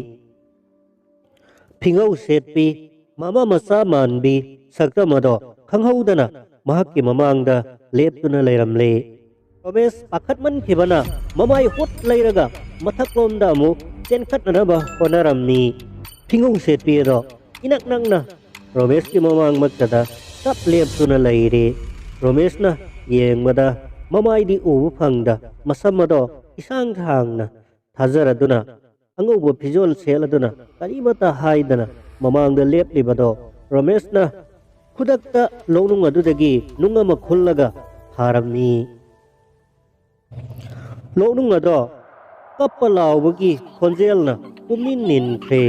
ꯐꯤꯉꯧ ꯁꯦꯠꯄꯤ, ꯃꯃꯥ ꯃꯆꯥ ꯃꯥꯟꯕꯤ ꯁꯛꯇꯝ ꯑꯗꯣ ꯈꯪꯍꯧꯗꯅ ꯃꯍꯥꯛꯀꯤ ꯃꯃꯥꯡꯗ ꯂꯦꯞꯇꯨꯅ ꯂꯩꯔꯝꯂꯦ꯫ ꯔꯣꯃꯦꯁ ꯄꯥꯈꯠꯃꯟꯈꯤꯕꯅ ꯃꯃꯥꯏ ꯍꯨꯠ ꯂꯩꯔꯒ ꯃꯊꯛꯂꯣꯝꯗ ꯑꯃꯨꯛ ꯆꯦꯟꯈꯠꯅꯅꯕ ꯍꯣꯠꯅꯔꯝꯃꯤ꯫ ꯐꯤꯉꯧ ꯁꯦꯠꯄꯤ ꯑꯗꯣ ꯏꯅꯛ ꯅꯛꯅ ꯔꯣꯃꯦꯁꯀꯤ ꯃꯃꯥꯡꯃꯛꯇꯗ ꯇꯞ ꯂꯦꯞꯇꯨꯅ ꯂꯩꯔꯦ꯫ ꯔꯣꯃꯦꯁꯅ ꯌꯦꯡꯕꯗ ꯃꯃꯥꯏꯗꯤ ꯎꯕ ꯐꯪꯗ, ꯃꯁꯝ ꯑꯗꯣ ꯏꯁꯥꯡ ꯁꯥꯡꯅ ꯊꯥꯖꯔꯗꯨꯅ, ꯑꯉꯧꯕ ꯐꯤꯖꯣꯜ ꯁꯦꯠꯂꯗꯨꯅ ꯀꯔꯤꯃꯠꯇ ꯍꯥꯏꯗꯅ ꯃꯃꯥꯡꯗ ꯂꯦꯞꯂꯤꯕꯗꯣ ꯔꯣꯃꯦꯁꯅ ꯈꯨꯗꯛꯇ ꯂꯣꯛꯅꯨꯡ ꯑꯗꯨꯗꯒꯤ ꯅꯨꯡ ꯑꯃ ꯈꯨꯜꯂꯒ ꯊꯥꯔꯝꯃꯤ꯫ ꯂꯣꯛꯅꯨꯡ ꯑꯗꯣ ꯀꯞꯄ ꯂꯥꯎꯕꯒꯤ ꯈꯣꯟꯖꯦꯜꯅ ꯄꯨꯝꯅꯤꯟ ꯅꯤꯟꯈ꯭ꯔꯦ꯫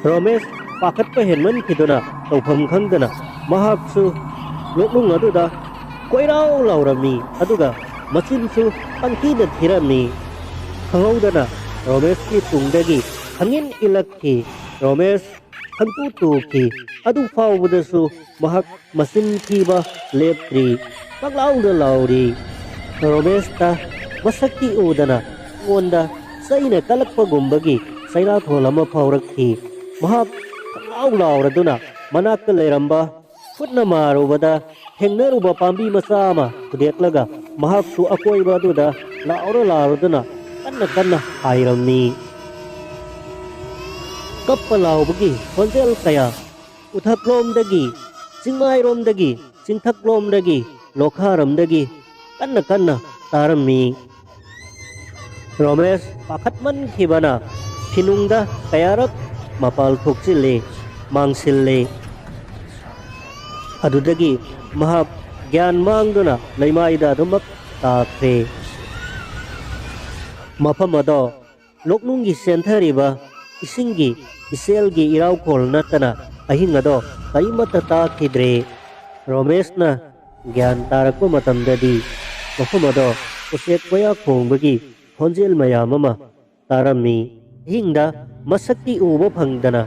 ꯔꯣꯃꯦꯁ ꯄꯥꯈꯠꯄ ꯍꯦꯟꯃꯟꯈꯤꯗꯨꯅ ꯇꯧꯐꯝ ꯈꯪꯗꯅ ꯃꯍꯥꯛꯁꯨ ꯂꯣꯛꯅꯨꯡ ꯑꯗꯨꯗ ꯀꯣꯏꯔꯥꯎ ꯂꯥꯎꯔꯝꯃꯤ, ꯑꯗꯨꯒ ꯃꯆꯤꯟꯁꯨ ꯄꯪꯊꯤꯗ ꯊꯤꯔꯝꯃꯤ꯫ ꯈꯪꯍꯧꯗꯅ ꯔꯣꯃꯦꯁꯀꯤ ꯇꯨꯡꯗꯒꯤ ꯈꯪꯏꯟ ꯏꯜꯂꯛꯈꯤ꯫ ꯔꯣꯃꯦꯁ ꯈꯪꯇꯨ ꯇꯨꯈꯤ꯫ ꯑꯗꯨ ꯐꯥꯎꯕꯗꯁꯨ ꯃꯍꯥꯛ ꯃꯆꯤꯟ ꯊꯤꯕ ꯂꯦꯞꯇ꯭ꯔꯤ꯫ ꯄꯪꯂꯥꯎꯗ ꯂꯥꯎꯔꯤ꯫ ꯔꯣꯃꯦꯁꯇ ꯃꯁꯛꯇꯤ ꯎꯗꯅ ꯑꯩꯉꯣꯟꯗ ꯆꯩꯅ ꯀꯜꯂꯛꯄꯒꯨꯝꯕꯒꯤ ꯆꯩꯅꯥꯊꯣꯜ ꯑꯃ ꯐꯥꯎꯔꯛꯈꯤ꯫ ꯃꯍꯥꯛ ꯄꯪꯂꯥꯎ ꯂꯥꯎꯔꯗꯨꯅ ꯃꯅꯥꯛꯇ ꯂꯩꯔꯝꯕ ꯈꯨꯠꯅ ꯃꯥꯔꯨꯕꯗ ꯊꯦꯡꯅꯔꯨꯕ ꯄꯥꯝꯕꯤ ꯃꯆꯥ ꯑꯃ ꯊꯨꯗꯦꯛꯂꯒ ꯃꯍꯥꯛꯁꯨ ꯑꯀꯣꯏꯕ ꯑꯗꯨꯗ ꯂꯥꯎꯔ ꯂꯥꯎꯔꯗꯨꯅ ꯀꯟꯅ ꯀꯟꯅ ꯍꯥꯏꯔꯝꯃꯤ꯫ ꯀꯞꯄ ꯂꯥꯎꯕꯒꯤ ꯈꯣꯟꯖꯦꯜ ꯀꯌꯥ ꯎꯊꯛꯂꯣꯝꯗꯒꯤ, ꯆꯤꯡꯃꯥꯏꯔꯣꯝꯗꯒꯤ, ꯆꯤꯡꯊꯛꯂꯣꯝꯗꯒꯤ, ꯂꯣꯈꯥꯔꯣꯝꯗꯒꯤ ꯀꯟꯅ ꯀꯟꯅ ꯇꯥꯔꯝꯃꯤ꯫ ꯔꯣꯃꯦꯁ ꯄꯥꯈꯠꯃꯟꯈꯤꯕꯅ ꯐꯤꯅꯨꯡꯗ ꯀꯌꯥꯔꯛ ꯃꯄꯥꯜ ꯊꯣꯛꯆꯤꯜꯂꯤ, ꯃꯥꯡꯁꯤꯜꯂꯤ꯫ ꯑꯗꯨꯗꯒꯤ ꯃꯍꯥꯛ ꯒ꯭ꯌꯥꯟ ꯃꯥꯡꯗꯨꯅ ꯂꯩꯃꯥꯏꯗ ꯑꯗꯨꯃꯛ ꯇꯥꯈ꯭ꯔꯦ꯫ ꯃꯐꯝ ꯑꯗꯣ ꯂꯣꯛꯅꯨꯡꯒꯤ ꯆꯦꯟꯊꯔꯤꯕ ꯏꯁꯤꯡꯒꯤ ꯏꯆꯦꯜꯒꯤ ꯏꯔꯥꯎꯈꯣꯜ ꯅꯠꯇꯅ ꯑꯍꯤꯡ ꯑꯗꯣ ꯀꯔꯤꯃꯠꯇ ꯇꯥꯈꯤꯗ꯭ꯔꯦ꯫ ꯔꯣꯃꯦꯁꯅ ꯒ꯭ꯌꯥꯟ ꯇꯥꯔꯛꯄ ꯃꯇꯝꯗꯗꯤ ꯃꯐꯝ ꯑꯗꯣ ꯎꯆꯦꯛ ꯋꯥꯌꯥ ꯈꯣꯡꯕꯒꯤ ꯈꯣꯟꯖꯦꯜ ꯃꯌꯥꯝ ꯑꯃ ꯇꯥꯔꯝꯃꯤ꯫ ꯑꯍꯤꯡꯗ ꯃꯁꯛꯇꯤ ꯎꯕ ꯐꯪꯗꯅ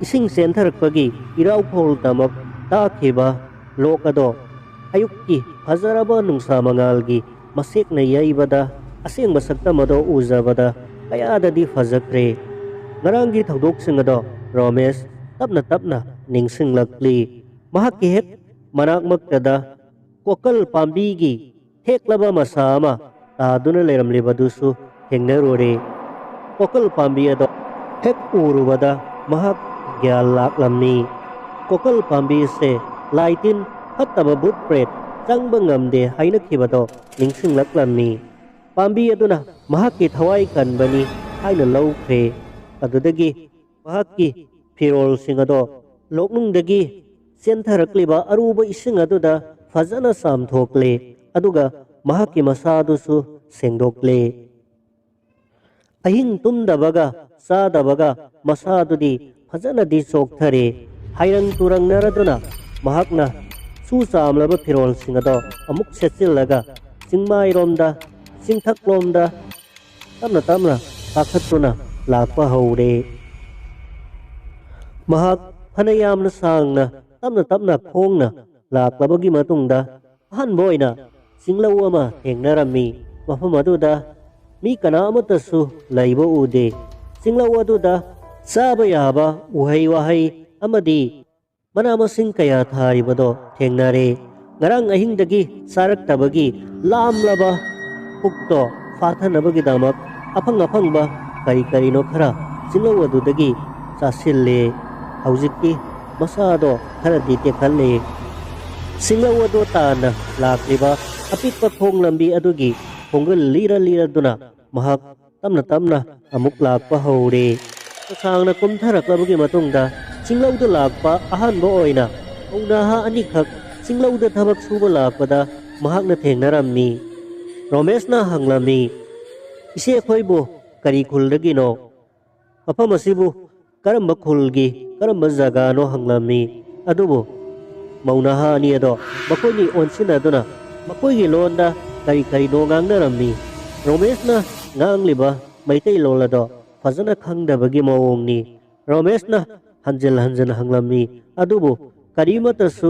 ꯏꯁꯤꯡ ꯆꯦꯟꯊꯔꯛꯄꯒꯤ ꯏꯔꯥꯎꯈꯣꯜꯇꯃꯛ ꯇꯥꯈꯤꯕ ꯂꯣꯛ ꯑꯗꯣ ꯑꯌꯨꯛꯀꯤ ꯐꯖꯔꯕ ꯅꯨꯡꯁꯥ ꯃꯉꯥꯜꯒꯤ ꯃꯁꯦꯛꯅ ꯌꯩꯕꯗ ꯑꯁꯦꯡꯕ ꯁꯛꯇꯝ ꯑꯗꯣ ꯎꯖꯕꯗ ꯀꯌꯥꯗꯗꯤ ꯐꯖꯈ꯭ꯔꯦ꯫ ꯉꯔꯥꯡꯒꯤ ꯊꯧꯗꯣꯛꯁꯤꯡ ꯑꯗꯣ ꯔꯣꯃꯦꯁ ꯇꯞꯅ ꯇꯞꯅ ꯅꯤꯡꯁꯤꯡꯂꯛꯂꯤ꯫ ꯃꯍꯥꯛꯀꯤ ꯍꯦꯛ ꯃꯅꯥꯛꯃꯛꯇꯗ ꯀꯣꯀꯜ ꯄꯥꯝꯕꯤꯒꯤ ꯊꯦꯛꯂꯕ ꯃꯁꯥ ꯑꯃ ꯇꯥꯗꯨꯅ ꯂꯩꯔꯝꯂꯤꯕꯗꯨꯁꯨ ꯊꯦꯡꯅꯔꯨꯔꯦ꯫ ꯀꯣꯀꯜ ꯄꯥꯝꯕꯤ ꯑꯗꯣ ꯍꯦꯛ ꯎꯔꯨꯕꯗ ꯃꯍꯥꯛ ꯒ꯭ꯌꯥꯟ ꯂꯥꯛꯂꯝꯃꯤ꯫ ꯀꯣꯀꯜ ꯄꯥꯝꯕꯤ ꯑꯁꯦ ꯂꯥꯏ ꯇꯤꯟ ꯐꯠꯇꯕ ꯚꯨꯠ ꯄ꯭ꯔꯦꯠ ꯆꯪꯕ ꯉꯝꯗꯦ ꯍꯥꯏꯅꯈꯤꯕꯗꯣ ꯅꯤꯡꯁꯤꯡꯂꯛꯂꯝꯃꯤ꯫ ꯄꯥꯝꯕꯤ ꯑꯗꯨꯅ ꯃꯍꯥꯛꯀꯤ ꯊꯋꯥꯏ ꯀꯟꯕꯅꯤ ꯍꯥꯏꯅ ꯂꯧꯈ꯭ꯔꯦ꯫ ꯑꯗꯨꯗꯒꯤ ꯃꯍꯥꯛꯀꯤ ꯐꯤꯔꯣꯜꯁꯤꯡ ꯑꯗꯣ ꯂꯣꯛꯅꯨꯡꯗꯒꯤ ꯆꯦꯟꯊꯔꯛꯂꯤꯕ ꯑꯔꯨꯕ ꯏꯁꯤꯡ ꯑꯗꯨꯗ ꯐꯖꯅ ꯆꯥꯝꯊꯣꯛꯂꯦ, ꯑꯗꯨꯒ ꯃꯍꯥꯛꯀꯤ ꯃꯁꯥꯗꯨꯁꯨ ꯁꯦꯡꯗꯣꯛꯂꯦ꯫ ꯑꯍꯤꯡ ꯇꯨꯝꯗꯕꯒ ꯆꯥꯗꯕꯒ ꯃꯁꯥꯗꯨꯗꯤ ꯐꯖꯅꯗꯤ ꯆꯣꯛꯊꯔꯦ꯫ ꯍꯥꯏꯔꯪ ꯇꯨꯔꯪꯅꯔꯗꯨꯅ ꯃꯍꯥꯛꯅ ꯁꯨ ꯆꯥꯝꯂꯕ ꯐꯤꯔꯣꯜꯁꯤꯡ ꯑꯗꯣ ꯑꯃꯨꯛ ꯁꯦꯠꯆꯤꯜꯂꯒ ꯆꯤꯡꯃꯥꯏꯔꯣꯝꯗ, ꯆꯤꯡꯊꯛꯂꯣꯝꯗ ꯇꯞꯅ ꯇꯞꯅ ꯀꯥꯈꯠꯇꯨꯅ ꯂꯥꯛꯄ ꯍꯧꯔꯦ꯫ ꯃꯍꯥꯛ ꯐꯅ ꯌꯥꯝꯅ ꯁꯥꯡꯅ ꯇꯞꯅ ꯇꯞꯅ ꯈꯣꯡꯅ ꯂꯥꯛꯂꯕꯒꯤ ꯃꯇꯨꯡꯗ ꯑꯍꯥꯟꯕ ꯑꯣꯏꯅ ꯆꯤꯡꯂꯧ ꯑꯃ ꯊꯦꯡꯅꯔꯝꯃꯤ꯫ ꯃꯐꯝ ꯑꯗꯨꯗ ꯃꯤ ꯀꯅꯥ ꯑꯃꯠꯇꯁꯨ ꯂꯩꯕ ꯎꯗꯦ꯫ ꯆꯤꯡꯂꯧ ꯑꯗꯨꯗ ꯆꯥꯕ ꯌꯥꯕ ꯎꯍꯩ ꯋꯥꯍꯩ ꯑꯃꯗꯤ ꯃꯅꯥ ꯃꯁꯤꯡ ꯀꯌꯥ ꯊꯥꯔꯤꯕꯗꯣ ꯊꯦꯡꯅꯔꯦ꯫ ꯉꯔꯥꯡ ꯑꯍꯤꯡꯗꯒꯤ ꯆꯥꯔꯛꯇꯕꯒꯤ ꯂꯥꯝꯂꯕ ꯄꯨꯛꯇꯣ ꯐꯥꯊꯅꯕꯒꯤꯗꯃꯛ ꯑꯐꯪ ꯑꯐꯪꯕ ꯀꯔꯤ ꯀꯔꯤꯅꯣ ꯈꯔ ꯆꯤꯡꯂꯧ ꯑꯗꯨꯗꯒꯤ ꯆꯥꯁꯤꯜꯂꯦ꯫ ꯍꯧꯖꯤꯛꯇꯤ ꯃꯁꯥꯗꯣ ꯈꯔꯗꯤ ꯇꯦꯛꯈꯠꯂꯦ꯫ ꯆꯤꯡꯂꯧ ꯑꯗꯨ ꯇꯥꯟꯅ ꯂꯥꯛꯂꯤꯕ ꯑꯄꯤꯛꯄ ꯈꯣꯡ ꯂꯝꯕꯤ ꯑꯗꯨꯒꯤ ꯈꯣꯡꯒꯜ ꯂꯤꯔ ꯂꯤꯔꯗꯨꯅ ꯃꯍꯥꯛ ꯇꯞꯅ ꯇꯞꯅ ꯑꯃꯨꯛ ꯂꯥꯛꯄ ꯍꯧꯔꯦ꯫ ꯁꯥꯡꯅ ꯀꯨꯝꯊꯔꯛꯂꯕꯒꯤ ꯃꯇꯨꯡꯗ ꯆꯤꯡꯂꯧꯗ ꯂꯥꯛꯄ ꯑꯍꯥꯟꯕ ꯑꯣꯏꯅ ꯃꯧ ꯅꯍꯥ ꯑꯅꯤꯈꯛ ꯆꯤꯡꯂꯧꯗ ꯊꯕꯛ ꯁꯨꯕ ꯂꯥꯛꯄꯗ ꯃꯍꯥꯛꯅ ꯊꯦꯡꯅꯔꯝꯃꯤ꯫ ꯔꯣꯃꯦꯁꯅ ꯍꯪꯂꯝꯃꯤ, "ꯏꯆꯦ, ꯑꯩꯈꯣꯏꯕꯨ ꯀꯔꯤ ꯈꯨꯜꯗꯒꯤꯅꯣ? ꯃꯐꯝ ꯑꯁꯤꯕꯨ ꯀꯔꯝꯕ ꯈꯨꯜꯒꯤ, ꯀꯔꯝꯕ ꯖꯒꯥꯅꯣ?" ꯍꯪꯂꯝꯃꯤ꯫ ꯑꯗꯨꯕꯨ ꯃꯧ ꯅꯍꯥ ꯑꯅꯤ ꯑꯗꯣ ꯃꯈꯣꯏꯅꯤ ꯑꯣꯟꯁꯤꯟꯅꯗꯨꯅ ꯃꯈꯣꯏꯒꯤ ꯂꯣꯟꯗ ꯀꯔꯤ ꯀꯔꯤꯅꯣ ꯉꯥꯡꯅꯔꯝꯃꯤ꯫ ꯔꯣꯃꯦꯁꯅ ꯉꯥꯡꯂꯤꯕ ꯃꯩꯇꯩꯂꯣꯟ ꯑꯗꯣ ꯐꯖꯅ ꯈꯪꯗꯕꯒꯤ ꯃꯑꯣꯡꯅꯤ꯫ ꯔꯣꯃꯦꯁꯅ ꯍꯟꯖꯤꯟ ꯍꯟꯖꯤꯟ ꯍꯪꯂꯝꯃꯤ, ꯑꯗꯨꯕꯨ ꯀꯔꯤꯃꯠꯇꯁꯨ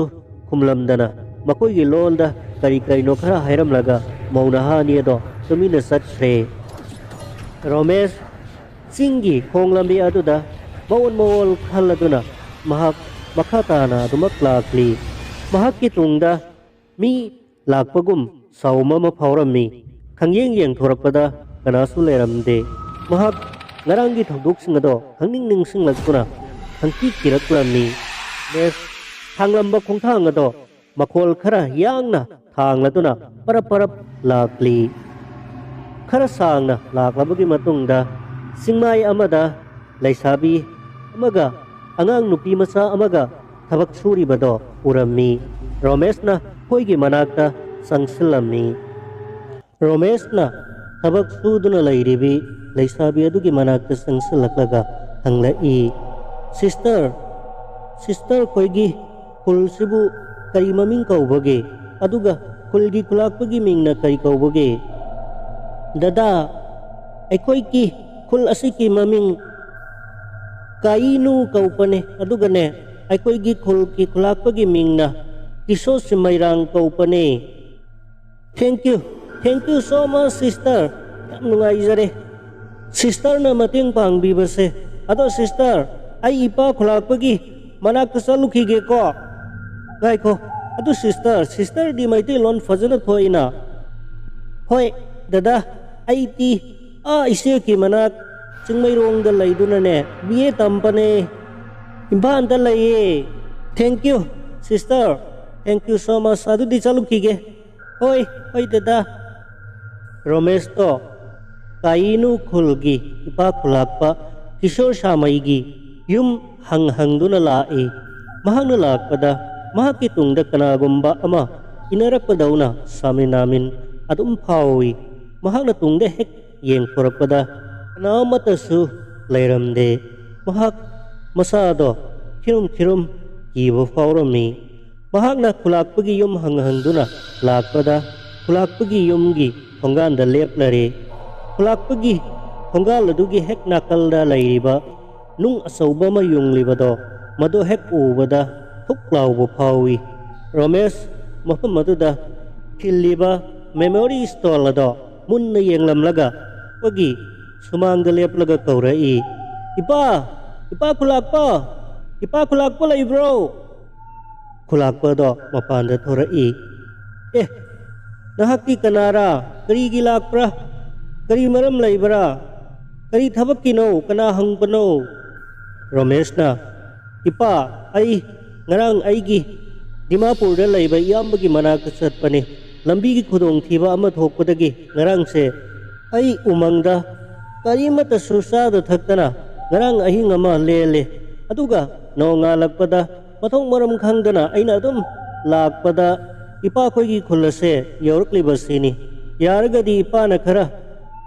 ꯈꯨꯝꯂꯝꯗꯅ ꯃꯈꯣꯏꯒꯤ ꯂꯣꯟꯗ ꯀꯔꯤ ꯀꯔꯤꯅꯣ ꯈꯔ ꯍꯥꯏꯔꯝꯂꯒ ꯃꯧ ꯅꯍꯥ ꯑꯅꯤ ꯑꯗꯣ ꯇꯨꯃꯤꯟꯅ ꯆꯠꯈ꯭ꯔꯦ꯫ ꯔꯣꯃꯦꯁ ꯆꯤꯡꯒꯤ ꯈꯣꯡ ꯂꯝꯕꯤ ꯑꯗꯨꯗ ꯃꯑꯣꯟ ꯃꯑꯣꯟ ꯈꯜꯂꯗꯨꯅ ꯃꯍꯥꯛ ꯃꯈꯥ ꯇꯥꯅ ꯑꯗꯨꯃꯛ ꯂꯥꯛꯂꯤ꯫ ꯃꯍꯥꯛꯀꯤ ꯇꯨꯡꯗ ꯃꯤ ꯂꯥꯛꯄꯒꯨꯝ ꯆꯥꯎꯕ ꯑꯃ ꯐꯥꯎꯔꯝꯃꯤ꯫ ꯈꯪꯌꯦꯡ ꯌꯦꯡꯊꯣꯔꯛꯄꯗ ꯀꯅꯥꯁꯨ ꯂꯩꯔꯝꯗꯦ꯫ ꯃꯍꯥꯛ ꯉꯔꯥꯡꯒꯤ ꯊꯧꯗꯣꯛꯁꯤꯡ ꯑꯗꯣ ꯈꯪꯅꯤꯡ ꯅꯤꯡꯁꯤꯡꯂꯛꯇꯨꯅ ꯈꯪꯀꯤ ꯀꯤꯔꯛꯂꯝꯃꯤ꯫ ꯃꯦꯁ ꯊꯥꯡꯂꯝꯕ ꯈꯣꯡꯊꯥꯡ ꯑꯗꯣ ꯃꯈꯣꯜ ꯈꯔ ꯌꯥꯡꯅ ꯊꯥꯡꯂꯗꯨꯅ ꯄꯔꯞ ꯄꯔꯞ ꯂꯥꯛꯂꯤ꯫ ꯈꯔ ꯁꯥꯡꯅ ꯂꯥꯛꯂꯕꯒꯤ ꯃꯇꯨꯡꯗ ꯆꯤꯡꯃꯥꯏ ꯑꯃꯗ ꯂꯩꯁꯥꯕꯤ ꯑꯃꯒ ꯑꯉꯥꯡ ꯅꯨꯄꯤ ꯃꯆꯥ ꯑꯃꯒ ꯊꯕꯛ ꯁꯨꯔꯤꯕꯗꯣ ꯎꯔꯝꯃꯤ꯫ ꯔꯣꯃꯦꯁꯅ ꯃꯈꯣꯏꯒꯤ ꯃꯅꯥꯛꯇ ꯆꯪꯁꯤꯜꯂꯝꯃꯤ꯫ ꯔꯣꯃꯦꯁꯅ ꯊꯕꯛ ꯁꯨꯗꯨꯅ ꯂꯩꯔꯤꯕꯤ ꯂꯩꯁꯥꯕꯤ ꯑꯗꯨꯒꯤ ꯃꯅꯥꯛꯇ ꯆꯪꯁꯤꯜꯂꯛꯂꯒ ꯍꯪꯂꯛꯏ, "ꯁꯤꯁꯇꯔ, ꯁꯤꯁꯇꯔ ꯈꯣꯏꯒꯤ ꯈꯨꯜꯁꯤꯕꯨ ꯀꯔꯤ ꯃꯃꯤꯡ ꯀꯧꯕꯒꯦ? ꯑꯗꯨꯒ ꯈꯨꯜꯒꯤ ꯈꯨꯂꯥꯛꯄꯒꯤ ꯃꯤꯡꯅ ꯀꯔꯤ ꯀꯧꯕꯒꯦ?" "ꯗꯗꯥ, ꯑꯩꯈꯣꯏꯒꯤ ꯈꯨꯜ ꯑꯁꯤꯒꯤ ꯃꯃꯤꯡ ꯀꯥꯏꯅꯨ ꯀꯧꯕꯅꯦ, ꯑꯗꯨꯒꯅꯦ, ꯑꯩꯈꯣꯏꯒꯤ ꯈꯨꯜꯒꯤ ꯈꯨꯂꯥꯛꯄꯒꯤ ꯃꯤꯡꯅ ꯀꯤꯁꯣ ꯁꯤꯃꯩꯔꯥꯡ ꯀꯧꯕꯅꯦ꯫" "Thank you, thank you so much, sister꯫ ꯌꯥꯝ ꯅꯨꯡꯉꯥꯏꯖꯔꯦ ꯁꯤꯁꯇꯔꯅ ꯃꯇꯦꯡ ꯄꯥꯡꯕꯤꯕꯁꯦ꯫ ꯑꯗꯣ ꯁꯤꯁꯇꯔ, ꯑꯩ ꯏꯄꯥ ꯈꯨꯂꯥꯛꯄꯒꯤ ꯃꯅꯥꯛꯇ ꯆꯠꯂꯨꯈꯤꯒꯦꯀꯣ꯫" "ꯉꯥꯏꯈꯣ, ꯑꯗꯨ ꯁꯤꯁꯇꯔ, ꯁꯤꯁꯇꯔꯗꯤ ꯃꯩꯇꯩꯂꯣꯟ ꯐꯖꯅ ꯊꯣꯛꯏꯅ꯫" "ꯍꯣꯏ ꯗꯗꯥ, ꯑꯩꯗꯤ ꯑꯥ ꯏꯆꯦꯒꯤ ꯃꯅꯥꯛ ꯆꯤꯡꯃꯩꯔꯣꯡꯗ ꯂꯩꯗꯨꯅꯅꯦ ꯕꯤ ꯑꯦ ꯇꯝꯕꯅꯦ, ꯏꯝꯐꯥꯜꯗ ꯂꯩꯌꯦ꯫" "Thank you, sister, thank you so much꯫ ꯑꯗꯨꯗꯤ ꯆꯠꯂꯨꯈꯤꯒꯦ꯫" "ꯍꯣꯏ, ꯍꯣꯏ ꯗꯗꯥ꯫" ꯔꯣꯃꯦꯁꯇꯣ ꯀꯥꯏꯅꯨ ꯈꯨꯜꯒꯤ ꯏꯄꯥ ꯈꯨꯂꯥꯛꯄ ꯀꯤꯁꯣꯔ ꯁꯥꯃꯩꯒꯤ ꯌꯨꯝ ꯍꯪ ꯍꯪꯗꯨꯅ ꯂꯥꯛꯏ꯫ ꯃꯍꯥꯛꯅ ꯂꯥꯛꯄꯗ ꯃꯍꯥꯛꯀꯤ ꯇꯨꯡꯗ ꯀꯅꯥꯒꯨꯝꯕ ꯑꯃ ꯏꯟꯅꯔꯛꯄꯗꯧꯅ ꯁꯥꯃꯤꯟ ꯅꯥꯃꯤꯟ ꯑꯗꯨꯝ ꯐꯥꯎꯏ꯫ ꯃꯍꯥꯛꯅ ꯇꯨꯡꯗ ꯍꯦꯛ ꯌꯦꯡꯊꯣꯔꯛꯄꯗ ꯀꯅꯥ ꯑꯃꯠꯇꯁꯨ ꯂꯩꯔꯝꯗꯦ꯫ ꯃꯍꯥꯛ ꯃꯁꯥꯗꯣ ꯈꯤꯔꯨꯝ ꯈꯤꯔꯨꯝ ꯀꯤꯕ ꯐꯥꯎꯔꯝꯃꯤ꯫ ꯃꯍꯥꯛꯅ ꯈꯨꯂꯥꯛꯄꯒꯤ ꯌꯨꯝ ꯍꯪ ꯍꯪꯗꯨꯅ ꯂꯥꯛꯄꯗ ꯈꯨꯂꯥꯛꯄꯒꯤ ꯌꯨꯝꯒꯤ ꯊꯣꯡꯒꯥꯟꯗ ꯂꯦꯞꯂꯔꯦ꯫ ꯈꯨꯂꯥꯛꯄꯒꯤ ꯊꯣꯡꯒꯥꯜ ꯑꯗꯨꯒꯤ ꯍꯦꯛ ꯅꯥꯀꯜꯗ ꯂꯩꯔꯤꯕ ꯅꯨꯡ ꯑꯆꯧꯕ ꯑꯃ ꯌꯨꯡꯂꯤꯕꯗꯣ ꯃꯗꯨ ꯍꯦꯛ ꯎꯕꯗ ꯊꯨꯛ ꯂꯥꯎꯕ ꯐꯥꯎꯏ꯫ ꯔꯣꯃꯦꯁ ꯃꯐꯝ ꯑꯗꯨꯗ ꯈꯤꯜꯂꯤꯕ memory stone ꯑꯗꯣ ꯃꯨꯟꯅ ꯌꯦꯡꯂꯝꯂꯒ ꯑꯩꯈꯣꯏꯒꯤ ꯁꯨꯃꯥꯡꯗ ꯂꯦꯞꯂꯒ ꯀꯧꯔꯛꯏ, "ꯏꯄꯥ! ꯏꯄꯥ ꯈꯨꯂꯥꯛꯄ! ꯏꯄꯥ ꯈꯨꯂꯥꯛꯄ ꯂꯩꯕ꯭ꯔꯣ?" ꯈꯨꯂꯥꯛꯄꯗꯣ ꯃꯄꯥꯟꯗ ꯊꯣꯔꯛꯏ꯫ "ꯑꯦ, ꯅꯍꯥꯛꯇꯤ ꯀꯅꯥꯔꯥ? ꯀꯔꯤꯒꯤ ꯂꯥꯛꯄ꯭ꯔꯥ? ꯀꯔꯤ ꯃꯔꯝ ꯂꯩꯕ꯭ꯔꯥ? ꯀꯔꯤ ꯊꯕꯛꯀꯤꯅꯣ? ꯀꯅꯥ ꯍꯪꯕꯅꯣ?" ꯔꯣꯃꯦꯁꯅ, "ꯏꯄꯥ, ꯑꯩ ꯉꯔꯥꯡ ꯑꯩꯒꯤ ꯗꯤꯃꯥꯄꯨꯔꯗ ꯂꯩꯕ ꯏꯌꯥꯝꯕꯒꯤ ꯃꯅꯥꯛꯇ ꯆꯠꯄꯅꯤ꯫ ꯂꯝꯕꯤꯒꯤ ꯈꯨꯗꯣꯡꯊꯤꯕ ꯑꯃ ꯊꯣꯛꯄꯗꯒꯤ ꯉꯔꯥꯡꯁꯦ ꯑꯩ ꯎꯃꯪꯗ ꯀꯔꯤꯃꯠꯇꯁꯨ ꯆꯥꯗ ꯊꯛꯇꯅ ꯉꯔꯥꯡ ꯑꯍꯤꯡ ꯑꯃ ꯂꯦꯜꯂꯦ꯫ ꯑꯗꯨꯒ ꯅꯣꯡꯉꯥꯜꯂꯛꯄꯗ ꯃꯊꯣꯡ ꯃꯔꯝ ꯈꯪꯗꯅ ꯑꯩꯅ ꯑꯗꯨꯝ ꯂꯥꯛꯄꯗ ꯏꯄꯥꯈꯣꯏꯒꯤ ꯈꯨꯜ ꯑꯁꯦ ꯌꯧꯔꯛꯂꯤꯕꯁꯤꯅꯤ꯫ ꯌꯥꯔꯒꯗꯤ ꯏꯄꯥꯅ ꯈꯔ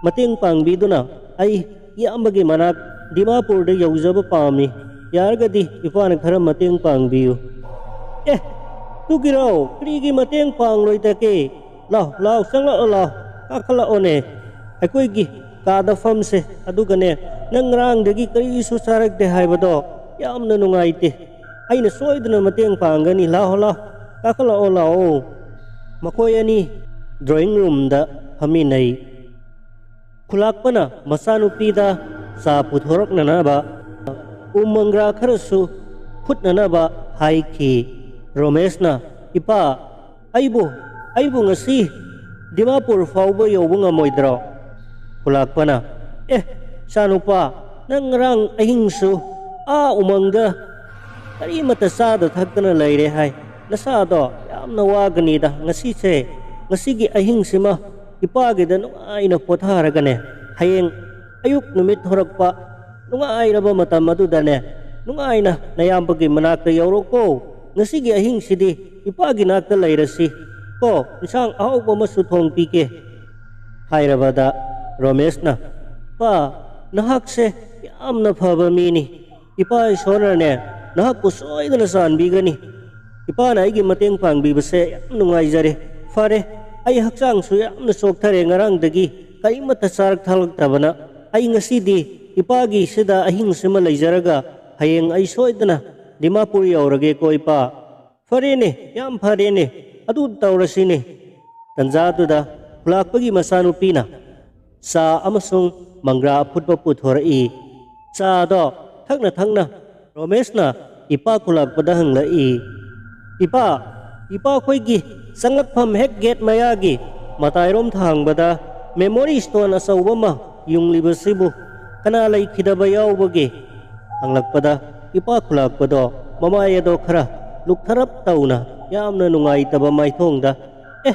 ꯃꯇꯦꯡ ꯄꯥꯡꯕꯤꯗꯨꯅ ꯑꯩ ꯏꯌꯥꯝꯕꯒꯤ ꯃꯅꯥꯛ ꯗꯤꯃꯥꯄꯨꯔꯗ ꯌꯧꯖꯕ ꯄꯥꯝꯃꯤ꯫ ꯌꯥꯔꯒꯗꯤ ꯏꯄꯥꯅ ꯈꯔ ꯃꯇꯦꯡ ꯄꯥꯡꯕꯤꯌꯨ꯫" "ꯑꯦ, ꯇꯨꯒꯤꯔꯣ? ꯀꯔꯤꯒꯤ ꯃꯇꯦꯡ ꯄꯥꯡꯂꯣꯏꯗꯒꯦ? ꯂꯥꯎ, ꯂꯥꯎ, ꯆꯪꯂꯛꯑꯣ, ꯂꯥꯎ, ꯀꯥꯈꯠꯂꯛꯑꯣꯅꯦ꯫ ꯑꯩꯈꯣꯏꯒꯤ ꯀꯥꯗ ꯐꯝꯁꯦ꯫ ꯑꯗꯨꯒꯅꯦ, ꯅꯪ ꯉꯔꯥꯡꯗꯒꯤ ꯀꯔꯤꯁꯨ ꯆꯥꯔꯛꯇꯦ ꯍꯥꯏꯕꯗꯣ ꯌꯥꯝꯅ ꯅꯨꯡꯉꯥꯏꯇꯦ꯫ ꯑꯩꯅ ꯁꯣꯏꯗꯅ ꯃꯇꯦꯡ ꯄꯥꯡꯒꯅꯤ꯫ ꯂꯥꯎ, ꯂꯥꯎ, ꯀꯥꯈꯠꯂꯛꯑꯣ, ꯂꯥꯛꯑꯣ꯫" ꯃꯈꯣꯏ ꯑꯅꯤ ꯗ꯭ꯔꯣꯌꯤꯡ ꯔꯨꯝꯗ ꯐꯝꯃꯤꯟꯅꯩ꯫ ꯈꯨꯂꯥꯛꯄꯅ ꯃꯆꯥꯅꯨꯄꯤꯗ ꯆꯥ ꯄꯨꯊꯣꯔꯛꯅꯅꯕ ꯎ ꯃꯪꯒ꯭ꯔꯥ ꯈꯔꯁꯨ ꯐꯨꯠꯅꯅꯕ ꯍꯥꯏꯈꯤ꯫ ꯔꯣꯃꯦꯁꯅ, "ꯏꯄꯥ, ꯑꯩꯕꯨ, ꯑꯩꯕꯨ ꯉꯁꯤ ꯗꯤꯃꯥꯄꯨꯔ ꯐꯥꯎꯕ ꯌꯧꯕ ꯉꯝꯃꯣꯏꯗ꯭ꯔꯣ?" ꯈꯨꯂꯥꯛꯄꯅ, "ꯑꯦ, ꯏꯆꯥꯅꯨꯄꯥ, ꯅꯪ ꯉꯔꯥꯡ ꯑꯍꯤꯡꯁꯨ ꯑꯥ ꯎꯃꯪꯗ ꯀꯔꯤꯃꯠꯇ ꯆꯥꯗ ꯊꯛꯇꯅ ꯂꯩꯔꯦ ꯍꯥꯏ꯫ ꯅꯁꯥꯗꯣ ꯌꯥꯝꯅ ꯋꯥꯒꯅꯤꯗ꯫ ꯉꯁꯤꯁꯦ, ꯉꯁꯤꯒꯤ ꯑꯍꯤꯡꯁꯤꯃ ꯏꯄꯥꯒꯤꯗ ꯅꯨꯡꯉꯥꯏꯅ ꯄꯣꯊꯥꯔꯒꯅꯦ, ꯍꯌꯦꯡ ꯑꯌꯨꯛ ꯅꯨꯃꯤꯠ ꯊꯣꯔꯛꯄ ꯅꯨꯡꯉꯥꯏꯔꯕ ꯃꯇꯝ ꯑꯗꯨꯗꯅꯦ, ꯅꯨꯡꯉꯥꯏꯅ ꯅꯌꯥꯝꯕꯒꯤ ꯃꯅꯥꯛꯇ ꯌꯧꯔꯣꯀꯣ꯫ ꯉꯁꯤꯒꯤ ꯑꯍꯤꯡꯁꯤꯗꯤ ꯏꯄꯥꯒꯤ ꯅꯥꯛꯇ ꯂꯩꯔꯁꯤ ꯀꯣ, ꯏꯟꯁꯥꯡ ꯑꯍꯥꯎꯕ ꯑꯃꯁꯨ ꯊꯣꯡꯕꯤꯒꯦ" ꯍꯥꯏꯔꯕꯗ ꯔꯣꯃꯦꯁꯅ, "ꯄꯥ, ꯅꯍꯥꯛꯁꯦ ꯌꯥꯝꯅ ꯐꯕ ꯃꯤꯅꯤ꯫ ꯏꯄꯥ ꯏꯁꯣꯔꯅꯅꯦ, ꯅꯍꯥꯛꯄꯨ ꯁꯣꯏꯗꯅ ꯆꯥꯟꯕꯤꯒꯅꯤ꯫ ꯏꯄꯥꯅ ꯑꯩꯒꯤ ꯃꯇꯦꯡ ꯄꯥꯡꯕꯤꯕꯁꯦ ꯌꯥꯝ ꯅꯨꯡꯉꯥꯏꯖꯔꯦ꯫ ꯐꯔꯦ, ꯑꯩ ꯍꯛꯆꯥꯡꯁꯨ ꯌꯥꯝꯅ ꯆꯣꯛꯊꯔꯦ ꯉꯔꯥꯡꯗꯒꯤ ꯀꯔꯤꯃꯠꯇ ꯆꯥꯔꯛ ꯊꯛꯂꯛꯇꯕꯅ꯫ ꯑꯩ ꯉꯁꯤꯗꯤ ꯏꯄꯥꯒꯤ ꯁꯤꯗ ꯑꯍꯤꯡꯁꯤꯃ ꯂꯩꯖꯔꯒ ꯍꯌꯦꯡ ꯑꯩ ꯁꯣꯏꯗꯅ ꯗꯤꯃꯥꯄꯨꯔ ꯌꯧꯔꯒꯦꯀꯣ ꯏꯄꯥ꯫" "ꯐꯔꯦꯅꯦ, ꯌꯥꯝ ꯐꯔꯦꯅꯦ, ꯑꯗꯨ ꯇꯧꯔꯁꯤꯅꯦ꯫" ꯇꯟꯖꯥꯗꯨꯗ ꯈꯨꯂꯥꯛꯄꯒꯤ ꯃꯆꯥꯅꯨꯄꯤꯅ ꯆꯥ ꯑꯃꯁꯨꯡ ꯃꯪꯒ꯭ꯔꯥ ꯑꯐꯨꯠꯄ ꯄꯨꯊꯣꯔꯛꯏ꯫ ꯆꯥꯗꯣ ꯊꯛꯅ ꯊꯛꯅ ꯔꯣꯃꯦꯁꯅ ꯏꯄꯥ ꯈꯨꯂꯥꯛꯄꯗ ꯍꯪꯂꯛꯏ, "ꯏꯄꯥ, ꯏꯄꯥꯈꯣꯏꯒꯤ ꯆꯪꯂꯛꯐꯝ ꯍꯦꯛ ꯒꯦꯠ ꯃꯌꯥꯒꯤ ꯃꯇꯥꯏꯔꯣꯝ ꯊꯥꯡꯕꯗ ꯃꯦꯃꯣꯔꯤ ꯁ꯭ꯇꯣꯟ ꯑꯆꯧꯕ ꯑꯃ ꯌꯨꯡꯂꯤꯕꯁꯤꯕꯨ ꯀꯅꯥ ꯂꯩꯈꯤꯗꯕ ꯌꯥꯎꯕꯒꯦ?" ꯍꯪꯂꯛꯄꯗ ꯏꯄꯥ ꯈꯨꯂꯥꯛꯄꯗꯣ ꯃꯃꯥꯏ ꯑꯗꯣ ꯈꯔ ꯂꯨꯛꯊꯔꯞ ꯇꯧꯅ ꯌꯥꯝꯅ ꯅꯨꯡꯉꯥꯏꯇꯕ ꯃꯥꯏꯊꯣꯡꯗ, "ꯑꯦ,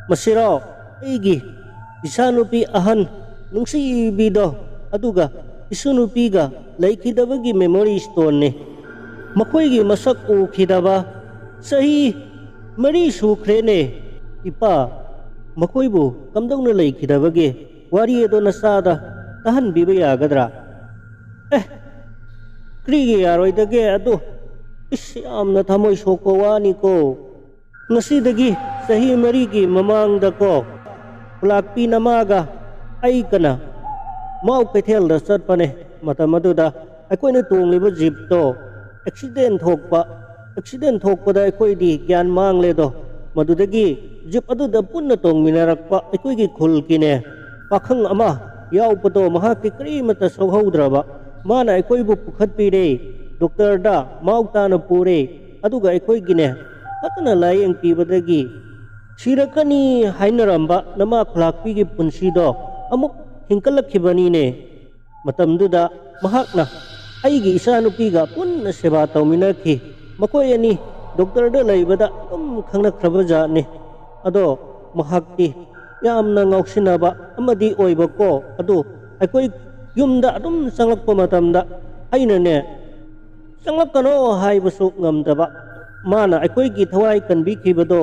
ꯃꯁꯤꯔꯣ ꯑꯩꯒꯤ ꯏꯆꯥꯅꯨꯄꯤ ꯑꯍꯟ ꯅꯨꯡꯁꯤꯕꯤꯗꯣ, ꯑꯗꯨꯒ ꯏꯁꯨ ꯅꯨꯄꯤꯒ ꯂꯩꯈꯤꯗꯕꯒꯤ memory stoneꯅꯤ꯫ ꯃꯈꯣꯏꯒꯤ ꯃꯁꯛ ꯎꯈꯤꯗꯕ ꯆꯍꯤ ꯃꯔꯤ ꯁꯨꯈ꯭ꯔꯦꯅꯦ꯫ ꯏꯄꯥ, ꯃꯈꯣꯏꯕꯨ ꯀꯝꯗꯧꯅ ꯂꯩꯈꯤꯗꯕꯒꯦ? ꯋꯥꯔꯤ ꯑꯗꯣ ꯅꯆꯥꯗ ꯇꯥꯍꯟꯕꯤꯕ ꯌꯥꯒꯗ꯭ꯔꯥ?" "ꯑꯦ, ꯀꯔꯤꯒꯤ ꯌꯥꯔꯣꯏꯗꯒꯦ? ꯑꯗꯨ, ꯏꯁ, ꯌꯥꯝꯅ ꯊꯃꯣꯏ ꯁꯣꯛꯄ ꯋꯥꯅꯤꯀꯣ꯫ ꯉꯁꯤꯗꯒꯤ ꯆꯍꯤ ꯃꯔꯤꯒꯤ ꯃꯃꯥꯡꯗꯀꯣ, ꯈꯨꯂꯥꯛꯄꯤ ꯅꯃꯥꯒ ꯑꯩꯒꯅ ꯃꯥꯎ ꯀꯩꯊꯦꯜꯗ ꯆꯠꯄꯅꯦ꯫ ꯃꯇꯝ ꯑꯗꯨꯗ ꯑꯩꯈꯣꯏꯅ ꯇꯣꯡꯂꯤꯕ ꯖꯤꯞꯇꯣ ꯑꯦꯛꯁꯤꯗꯦꯟ ꯊꯣꯛꯄ꯫ ꯑꯦꯛꯁꯤꯗꯦꯟ ꯊꯣꯛꯄꯗ ꯑꯩꯈꯣꯏꯗꯤ ꯒ꯭ꯌꯥꯟ ꯃꯥꯡꯂꯦꯗꯣ꯫ ꯃꯗꯨꯗꯒꯤ ꯖꯤꯞ ꯑꯗꯨꯗ ꯄꯨꯟꯅ ꯇꯣꯡꯃꯤꯟꯅꯔꯛꯄ ꯑꯩꯈꯣꯏꯒꯤ ꯈꯨꯜꯒꯤꯅꯦ, ꯄꯥꯈꯪ ꯑꯃ ꯌꯥꯎꯕꯗꯣ, ꯃꯍꯥꯛꯇꯤ ꯀꯔꯤꯃꯠꯇ ꯁꯣꯛꯍꯧꯗ꯭ꯔꯕ꯫ ꯃꯥꯅ ꯑꯩꯈꯣꯏꯕꯨ ꯄꯨꯈꯠꯄꯤꯔꯦ, ꯗꯣꯛꯇꯔꯗ ꯃꯥꯎ ꯇꯥꯅ ꯄꯨꯔꯦ, ꯑꯗꯨꯒ ꯑꯩꯈꯣꯏꯒꯤꯅꯦ ꯐꯖꯅ ꯂꯥꯌꯦꯡ ꯄꯤꯕꯗꯒꯤ ꯁꯤꯔꯛꯀꯅꯤ ꯍꯥꯏꯅꯔꯝꯕ ꯅꯃꯥ ꯈꯨꯂꯥꯛꯄꯤꯒꯤ ꯄꯨꯟꯁꯤꯗꯣ ꯑꯃꯨꯛ ꯍꯤꯡꯀꯠꯂꯛꯈꯤꯕꯅꯤꯅꯦ꯫ ꯃꯇꯝꯗꯨꯗ ꯃꯍꯥꯛꯅ ꯑꯩꯒꯤ ꯏꯆꯥꯅꯨꯄꯤꯒ ꯄꯨꯟꯅ ꯁꯦꯕꯥ ꯇꯧꯃꯤꯟꯅꯈꯤ꯫ ꯃꯈꯣꯏ ꯑꯅꯤ ꯗꯣꯛꯇꯔꯗ ꯂꯩꯕꯗ ꯑꯗꯨꯝ ꯈꯪꯅꯈ꯭ꯔꯕ ꯖꯥꯠꯅꯤ꯫ ꯑꯗꯣ ꯃꯍꯥꯛꯇꯤ ꯌꯥꯝꯅ ꯉꯥꯎꯁꯤꯟꯅꯕ ꯑꯃꯗꯤ ꯑꯣꯏꯕꯀꯣ꯫ ꯑꯗꯨ ꯑꯩꯈꯣꯏ ꯌꯨꯝꯗ ꯑꯗꯨꯝ ꯆꯪꯂꯛꯄ ꯃꯇꯝꯗ ꯑꯩꯅꯅꯦ, "ꯆꯪꯂꯛꯀꯅꯣ" ꯍꯥꯏꯕꯁꯨ ꯉꯝꯗꯕ꯫ ꯃꯥꯅ ꯑꯩꯈꯣꯏꯒꯤ ꯊꯋꯥꯏ ꯀꯟꯕꯤꯈꯤꯕꯗꯣ,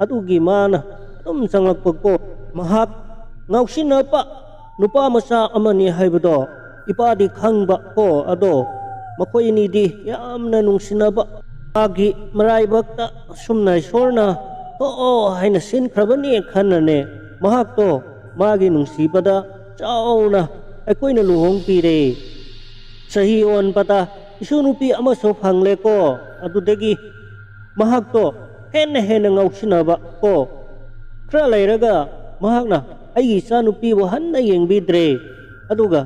ꯑꯗꯨꯒꯤ ꯃꯥꯅ ꯑꯗꯨꯝ ꯆꯪꯂꯛꯄꯀꯣ꯫ ꯃꯍꯥꯛ ꯉꯥꯎꯁꯤꯟꯅꯕ ꯅꯨꯄꯥ ꯃꯆꯥ ꯑꯃꯅꯤ ꯍꯥꯏꯕꯗꯣ ꯏꯄꯥꯗꯤ ꯈꯪꯕ ꯀꯣ꯫ ꯑꯗꯣ ꯃꯈꯣꯏ ꯑꯅꯤꯗꯤ ꯌꯥꯝꯅ ꯅꯨꯡꯁꯤꯅꯕ꯫ ꯃꯥꯒꯤ ꯃꯔꯥꯏꯕꯛꯇ ꯑꯁꯨꯝꯅ ꯏꯁꯣꯔꯅ ꯊꯣꯛꯑꯣ ꯍꯥꯏꯅ ꯁꯤꯟꯈ꯭ꯔꯕꯅꯤ ꯈꯟꯅꯅꯦ, ꯃꯍꯥꯛꯇꯣ ꯃꯥꯒꯤ ꯅꯨꯡꯁꯤꯕꯗ ꯆꯥꯎꯅ ꯑꯩꯈꯣꯏꯅ ꯂꯨꯍꯣꯡꯕꯤꯔꯦ꯫ ꯆꯍꯤ ꯑꯣꯟꯕꯗ ꯏꯁꯨ ꯅꯨꯄꯤ ꯑꯃꯁꯨ ꯐꯪꯂꯦꯀꯣ꯫ ꯑꯗꯨꯗꯒꯤ ꯃꯍꯥꯛꯇꯣ ꯍꯦꯟꯅ ꯍꯦꯟꯅ ꯉꯥꯎꯁꯤꯟꯅꯕ ꯀꯣ꯫ ꯈꯔ ꯂꯩꯔꯒ ꯃꯍꯥꯛꯅ ꯑꯩꯒꯤ ꯏꯆꯥꯅꯨꯄꯤꯕꯨ ꯍꯟꯅ ꯌꯦꯡꯕꯤꯗ꯭ꯔꯦ꯫ ꯑꯗꯨꯒ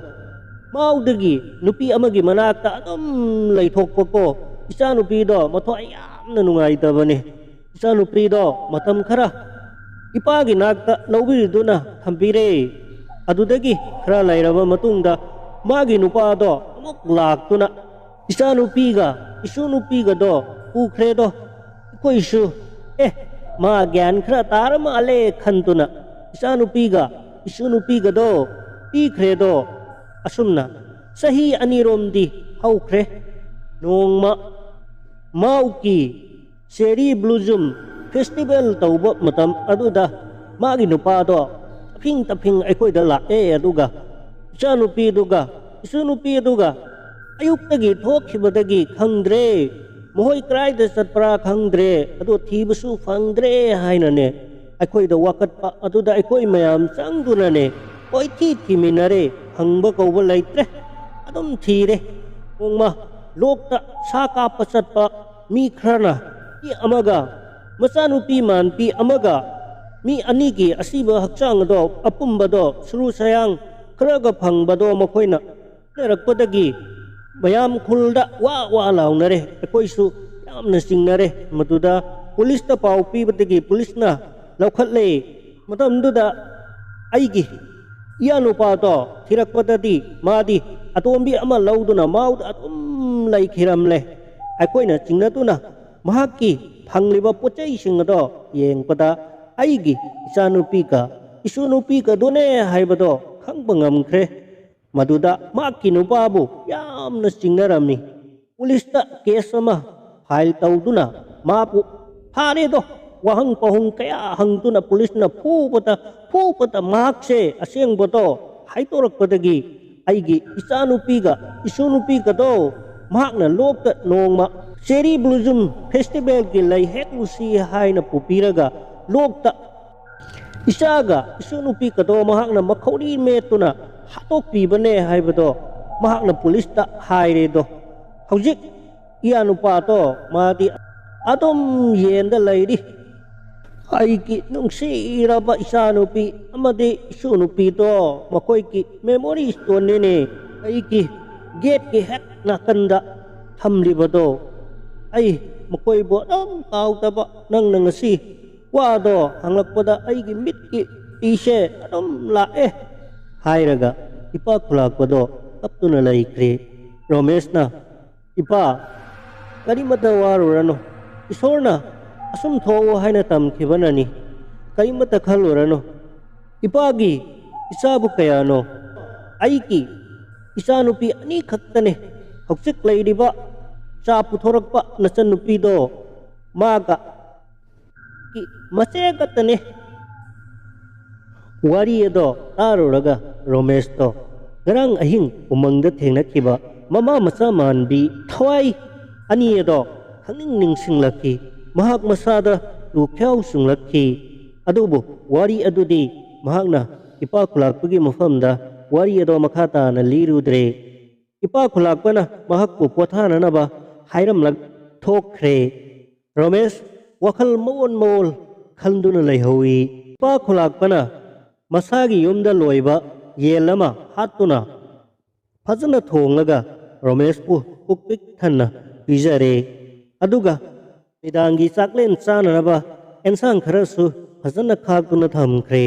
ꯃꯥꯎꯗꯒꯤ ꯅꯨꯄꯤ ꯑꯃꯒꯤ ꯃꯅꯥꯛꯇ ꯑꯗꯨꯝ ꯂꯩꯊꯣꯛꯄꯀꯣ꯫ ꯏꯆꯥꯅꯨꯄꯤꯗꯣ ꯃꯊ꯭ꯋꯥꯏ ꯌꯥꯝꯅ ꯅꯨꯡꯉꯥꯏꯇꯕꯅꯤ꯫ ꯏꯆꯥꯅꯨꯄꯤꯗꯣ ꯃꯇꯝ ꯈꯔ ꯏꯄꯥꯒꯤ ꯅꯥꯛꯇ ꯂꯧꯕꯤꯗꯨꯅ ꯊꯝꯕꯤꯔꯦ꯫ ꯑꯗꯨꯗꯒꯤ ꯈꯔ ꯂꯩꯔꯕ ꯃꯇꯨꯡꯗ ꯃꯥꯒꯤ ꯅꯨꯄꯥꯗꯣ ꯑꯃꯨꯛ ꯂꯥꯛꯇꯨꯅ, "ꯏꯆꯥꯅꯨꯄꯤꯒ ꯏꯁꯨ ꯅꯨꯄꯤꯒꯗꯣ ꯄꯨꯈ꯭ꯔꯦꯗꯣ꯫ ꯑꯩꯈꯣꯏꯁꯨ, ꯑꯦ, ꯃꯥ ꯒ꯭ꯌꯥꯟ ꯈꯔ ꯇꯥꯔ ꯃꯥꯜꯂꯦ" ꯈꯟꯗꯨꯅ ꯏꯆꯥꯅꯨꯄꯤꯒ ꯏꯁꯨ ꯅꯨꯄꯤꯒꯗꯣ ꯄꯤꯈ꯭ꯔꯦꯗꯣ꯫ ꯑꯁꯨꯝꯅ ꯆꯍꯤ ꯑꯅꯤꯔꯣꯝꯗꯤ ꯍꯧꯈ꯭ꯔꯦ꯫ ꯅꯣꯡꯃ ꯃꯥꯎꯀꯤ ꯆꯦꯔꯤ ꯕ꯭ꯂꯨꯖꯨꯝ ꯐꯦꯁꯇꯤꯚꯦꯜ ꯇꯧꯕ ꯃꯇꯝ ꯑꯗꯨꯗ ꯃꯥꯒꯤ ꯅꯨꯄꯥꯗꯣ ꯇꯞꯐꯤꯡ ꯇꯞꯐꯤꯡ ꯑꯩꯈꯣꯏꯗ ꯂꯥꯛꯑꯦ꯫ ꯑꯗꯨꯒ ꯏꯆꯥꯅꯨꯄꯤꯗꯨꯒ ꯏꯁꯨ ꯅꯨꯄꯤ ꯑꯗꯨꯒ ꯑꯌꯨꯛꯇꯒꯤ ꯊꯣꯛꯈꯤꯕꯗꯒꯤ ꯈꯪꯗ꯭ꯔꯦ, ꯃꯈꯣꯏ ꯀꯗꯥꯏꯗ ꯆꯠꯄ꯭ꯔꯥ ꯈꯪꯗ꯭ꯔꯦ, ꯑꯗꯣ ꯊꯤꯕꯁꯨ ꯐꯪꯗ꯭ꯔꯦ ꯍꯥꯏꯅꯅꯦ ꯑꯩꯈꯣꯏꯗ ꯋꯥꯀꯠꯄ꯫ ꯑꯗꯨꯗ ꯑꯩꯈꯣꯏ ꯃꯌꯥꯝ ꯆꯪꯗꯨꯅꯅꯦ ꯀꯣꯏꯊꯤ ꯊꯤꯃꯤꯟꯅꯔꯦ, ꯐꯪꯕ ꯀꯧꯕ ꯂꯩꯇ꯭ꯔꯦ꯫ ꯑꯗꯨꯝ ꯊꯤꯔꯦ꯫ ꯅꯣꯡꯃ ꯂꯣꯛꯇ ꯁꯥ ꯀꯥꯞꯄ ꯆꯠꯄ ꯃꯤ ꯈꯔꯅ ꯅꯨꯄꯤ ꯑꯃꯒ ꯃꯆꯥꯅꯨꯄꯤ ꯃꯥꯟꯕꯤ ꯑꯃꯒ, ꯃꯤ ꯑꯅꯤꯒꯤ ꯑꯁꯤꯕ ꯍꯛꯆꯥꯡ ꯑꯗꯣ, ꯑꯄꯨꯝꯕꯗꯣ, ꯁꯔꯨ ꯁꯌꯥꯡ ꯈꯔꯒ ꯐꯪꯕꯗꯣ ꯃꯈꯣꯏꯅ ꯎꯅꯔꯛꯄꯗꯒꯤ ꯃꯌꯥꯝ ꯈꯨꯜꯗ ꯋꯥ ꯋꯥ ꯂꯥꯎꯅꯔꯦ꯫ ꯑꯩꯈꯣꯏꯁꯨ ꯌꯥꯝꯅ ꯆꯤꯡꯅꯔꯦ꯫ ꯃꯗꯨꯗ ꯄꯨꯂꯤꯁꯇ ꯄꯥꯎ ꯄꯤꯕꯗꯒꯤ ꯄꯨꯂꯤꯁꯅ ꯂꯧꯈꯠꯂꯦ꯫ ꯃꯇꯝꯗꯨꯗ ꯑꯩꯒꯤ ꯏꯌꯥꯅꯨꯄꯥꯗꯣ ꯊꯤꯔꯛꯄꯗꯗꯤ ꯃꯥꯗꯤ ꯑꯇꯣꯝꯕꯤ ꯑꯃ ꯂꯧꯗꯨꯅ ꯃꯥꯎꯗ ꯑꯗꯨꯝ ꯂꯩꯈꯤꯔꯝꯂꯦ꯫ ꯑꯩꯈꯣꯏꯅ ꯆꯤꯡꯅꯗꯨꯅ ꯃꯍꯥꯛꯀꯤ ꯐꯪꯂꯤꯕ ꯄꯣꯠ ꯆꯩꯁꯤꯡ ꯑꯗꯣ ꯌꯦꯡꯕꯗ ꯑꯩꯒꯤ ꯏꯆꯥꯅꯨꯄꯤꯒ ꯏꯁꯨ ꯅꯨꯄꯤꯒꯗꯨꯅꯦ ꯍꯥꯏꯕꯗꯣ ꯈꯪꯕ ꯉꯝꯈ꯭ꯔꯦ꯫ ꯃꯗꯨꯗ ꯃꯍꯥꯛꯀꯤ ꯅꯨꯄꯥꯕꯨ ꯌꯥꯝꯅ ꯆꯤꯡꯅꯔꯝꯃꯤ꯫ ꯄꯨꯂꯤꯁꯇ ꯀꯦꯁ ꯑꯃ ꯐꯥꯏꯜ ꯇꯧꯗꯨꯅ ꯃꯥꯕꯨ ꯐꯥꯔꯦꯗꯣ꯫ ꯋꯥꯍꯪ ꯄꯥꯎꯍꯪ ꯀꯌꯥ ꯍꯪꯗꯨꯅ ꯄꯨꯂꯤꯁꯅ ꯐꯨꯕꯗ, ꯐꯨꯕꯗ ꯃꯍꯥꯛꯁꯦ ꯑꯁꯦꯡꯕꯗꯣ ꯍꯥꯏꯗꯣꯔꯛꯄꯗꯒꯤ ꯑꯩꯒꯤ ꯏꯆꯥꯅꯨꯄꯤꯒ ꯏꯁꯨ ꯅꯨꯄꯤꯒꯗꯣ ꯃꯍꯥꯛꯅ ꯂꯣꯛꯇ ꯅꯣꯡꯃ ꯆꯦꯔꯤ ꯕ꯭ꯂꯨꯖꯨꯝ ꯐꯦꯁꯇꯤꯚꯦꯜꯒꯤ ꯂꯩ ꯍꯦꯛꯂꯨꯁꯤ ꯍꯥꯏꯅ ꯄꯨꯕꯤꯔꯒ ꯂꯣꯛꯇ ꯏꯆꯥꯒ ꯏꯁꯨ ꯅꯨꯄꯤꯒꯗꯣ ꯃꯍꯥꯛꯅ ꯃꯈꯧꯔꯤ ꯃꯦꯠꯇꯨꯅ ꯍꯥꯠꯇꯣꯛꯄꯤꯕꯅꯦ ꯍꯥꯏꯕꯗꯣ ꯃꯍꯥꯛꯅ ꯄꯨꯂꯤꯁꯇ ꯍꯥꯏꯔꯦꯗꯣ꯫ ꯍꯧꯖꯤꯛ ꯏꯌꯥꯅꯨꯄꯥꯗꯣ ꯃꯥꯗꯤ ꯑꯗꯨꯝ ꯌꯦꯟꯗ ꯂꯩꯔꯤ꯫ ꯑꯩꯒꯤ ꯅꯨꯡꯁꯤꯔꯕ ꯏꯆꯥꯅꯨꯄꯤ ꯑꯃꯗꯤ ꯏꯁꯨ ꯅꯨꯄꯤꯗꯣ ꯃꯈꯣꯏꯒꯤ ꯃꯦꯃꯣꯔꯤ ꯁ꯭ꯇꯣꯟꯅꯤꯅꯦ꯫ ꯑꯩꯒꯤ ꯒꯦꯠꯀꯤ ꯍꯦꯛ ꯅꯥꯀꯟꯗ ꯊꯝꯂꯤꯕꯗꯣ꯫ ꯑꯩ ꯃꯈꯣꯏꯕꯨ ꯑꯗꯨꯝ ꯀꯥꯎꯗꯕ, ꯅꯪꯅ ꯉꯁꯤ ꯋꯥꯗꯣ ꯍꯪꯂꯛꯄꯗ ꯑꯩꯒꯤ ꯃꯤꯠꯀꯤ ꯄꯤꯁꯦ ꯑꯗꯨꯝ ꯂꯥꯛꯑꯦ ꯍꯥꯏꯔꯒ ꯏꯄꯥ ꯈꯨꯂꯥꯛꯄꯗꯣ ꯀꯞꯇꯨꯅ ꯂꯩꯈ꯭ꯔꯦ꯫ ꯔꯣꯃꯦꯁꯅ, "ꯏꯄꯥ, ꯀꯔꯤꯃꯠꯇ ꯋꯥꯔꯨꯔꯅꯨ꯫ ꯏꯁꯣꯔꯅ ꯑꯁꯨꯝ ꯊꯣꯛꯑꯣ ꯍꯥꯏꯅ ꯇꯝꯈꯤꯕꯅꯅꯤ꯫ ꯀꯔꯤꯃꯠꯇ ꯈꯜꯂꯨꯔꯅꯨ꯫ ꯏꯄꯥꯒꯤ ꯏꯆꯥꯕꯨ ꯀꯌꯥꯅꯣ? ꯑꯩꯒꯤ ꯏꯆꯥꯅꯨꯄꯤ ꯑꯅꯤꯈꯛꯇꯅꯦ꯫ ꯍꯧꯖꯤꯛ ꯂꯩꯔꯤꯕ ꯆꯥ ꯄꯨꯊꯣꯔꯛꯄ ꯅꯆꯟꯅꯨꯄꯤꯗꯣ ꯃꯥꯒ ꯀꯤ ꯃꯆꯦ ꯈꯛꯇꯅꯦ꯫" ꯋꯥꯔꯤ ꯑꯗꯣ ꯇꯥꯔꯨꯔꯒ ꯔꯣꯃꯦꯁꯇꯣ ꯉꯔꯥꯡ ꯑꯍꯤꯡ ꯎꯃꯪꯗ ꯊꯦꯡꯅꯈꯤꯕ ꯃꯃꯥ ꯃꯆꯥ ꯃꯥꯟꯕꯤ ꯊꯋꯥꯏ ꯑꯅꯤ ꯑꯗꯣ ꯈꯪꯅꯤꯡ ꯅꯤꯡꯁꯤꯡꯂꯛꯈꯤ꯫ ꯃꯍꯥꯛ ꯃꯁꯥꯗ ꯇꯨꯈ꯭ꯌꯥꯎ ꯆꯨꯡꯂꯛꯈꯤ꯫ ꯑꯗꯨꯕꯨ ꯋꯥꯔꯤ ꯑꯗꯨꯗꯤ ꯃꯍꯥꯛꯅ ꯏꯄꯥ ꯈꯨꯂꯥꯛꯄꯒꯤ ꯃꯐꯝꯗ ꯋꯥꯔꯤ ꯑꯗꯣ ꯃꯈꯥ ꯇꯥꯅ ꯂꯤꯔꯨꯗ꯭ꯔꯦ꯫ ꯏꯄꯥ ꯈꯨꯂꯥꯛꯄꯅ ꯃꯍꯥꯛꯄꯨ ꯄꯣꯊꯥꯅꯅꯕ ꯍꯥꯏꯔꯝꯂꯛ ꯊꯣꯛꯈ꯭ꯔꯦ꯫ ꯔꯣꯃꯦꯁ ꯋꯥꯈꯜ ꯃꯑꯣꯟ ꯃꯑꯣꯟ ꯈꯟꯗꯨꯅ ꯂꯩꯍꯧꯏ꯫ ꯏꯄꯥ ꯈꯨꯂꯥꯛꯄꯅ ꯃꯁꯥꯒꯤ ꯌꯨꯝꯗ ꯂꯣꯏꯕ ꯌꯦꯟ ꯑꯃ ꯍꯥꯠꯇꯨꯅ ꯐꯖꯅ ꯊꯣꯡꯂꯒ ꯔꯣꯃꯦꯁꯄꯨ ꯄꯨꯛ ꯄꯤꯛ ꯊꯟꯅ ꯄꯤꯖꯔꯦ꯫ ꯑꯗꯨꯒ ꯅꯨꯃꯤꯗꯥꯡꯒꯤ ꯆꯥꯛꯂꯦꯟ ꯆꯥꯅꯅꯕ ꯑꯦꯟꯁꯥꯡ ꯈꯔꯁꯨ ꯐꯖꯅ ꯈꯥꯛꯇꯨꯅ ꯊꯝꯈ꯭ꯔꯦ꯫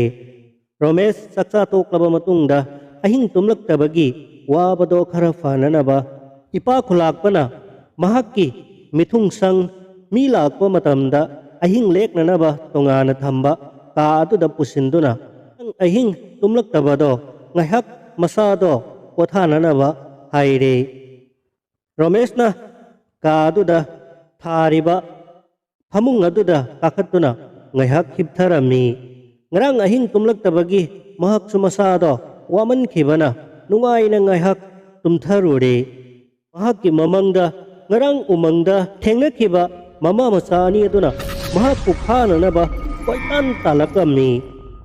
ꯔꯣꯃꯦꯁ ꯆꯥꯛꯆꯥ ꯇꯣꯛꯂꯕ ꯃꯇꯨꯡꯗ ꯑꯍꯤꯡ ꯇꯨꯝꯂꯛꯇꯕꯒꯤ ꯋꯥꯕꯗꯣ ꯈꯔ ꯐꯅꯅꯕ ꯏꯄꯥ ꯈꯨꯂꯥꯛꯄꯅ ꯃꯍꯥꯛꯀꯤ ꯃꯤꯊꯨꯡꯁꯪ ꯃꯤ ꯂꯥꯛꯄ ꯃꯇꯝꯗ ꯑꯍꯤꯡ ꯂꯦꯛꯅꯅꯕ ꯇꯣꯉꯥꯟꯅ ꯊꯝꯕ ꯀꯥ ꯑꯗꯨꯗ ꯄꯨꯁꯤꯟꯗꯨꯅ ꯑꯍꯤꯡ ꯇꯨꯝꯂꯛꯇꯕꯗꯣ ꯉꯥꯏꯍꯥꯛ ꯃꯁꯥꯗꯣ ꯄꯣꯊꯥꯅꯅꯕ ꯍꯥꯏꯔꯦ꯫ ꯔꯣꯃꯦꯁꯅ ꯀꯥ ꯑꯗꯨꯗ ꯊꯥꯔꯤꯕ ꯐꯃꯨꯡ ꯑꯗꯨꯗ ꯀꯥꯈꯠꯇꯨꯅ ꯉꯥꯏꯍꯥꯛ ꯍꯤꯞꯊꯔꯝꯃꯤ꯫ ꯉꯔꯥꯡ ꯑꯍꯤꯡ ꯇꯨꯝꯂꯛꯇꯕꯒꯤ ꯃꯍꯥꯛꯁꯨ ꯃꯁꯥꯗꯣ ꯋꯥꯃꯟꯈꯤꯕꯅ ꯅꯨꯡꯉꯥꯏꯅ ꯉꯥꯏꯍꯥꯛ ꯇꯨꯝꯊꯔꯨꯔꯦ꯫ ꯃꯍꯥꯛꯀꯤ ꯃꯃꯪꯗ ꯉꯔꯥꯡ ꯎꯃꯪꯗ ꯊꯦꯡꯅꯈꯤꯕ ꯃꯃꯥ ꯃꯆꯥ ꯑꯅꯤ ꯑꯗꯨꯅ ꯃꯍꯥꯛꯄꯨ ꯐꯥꯅꯅꯕ ꯀꯣꯏꯇꯥꯟ ꯇꯥꯜꯂꯛꯂꯝꯃꯤ꯫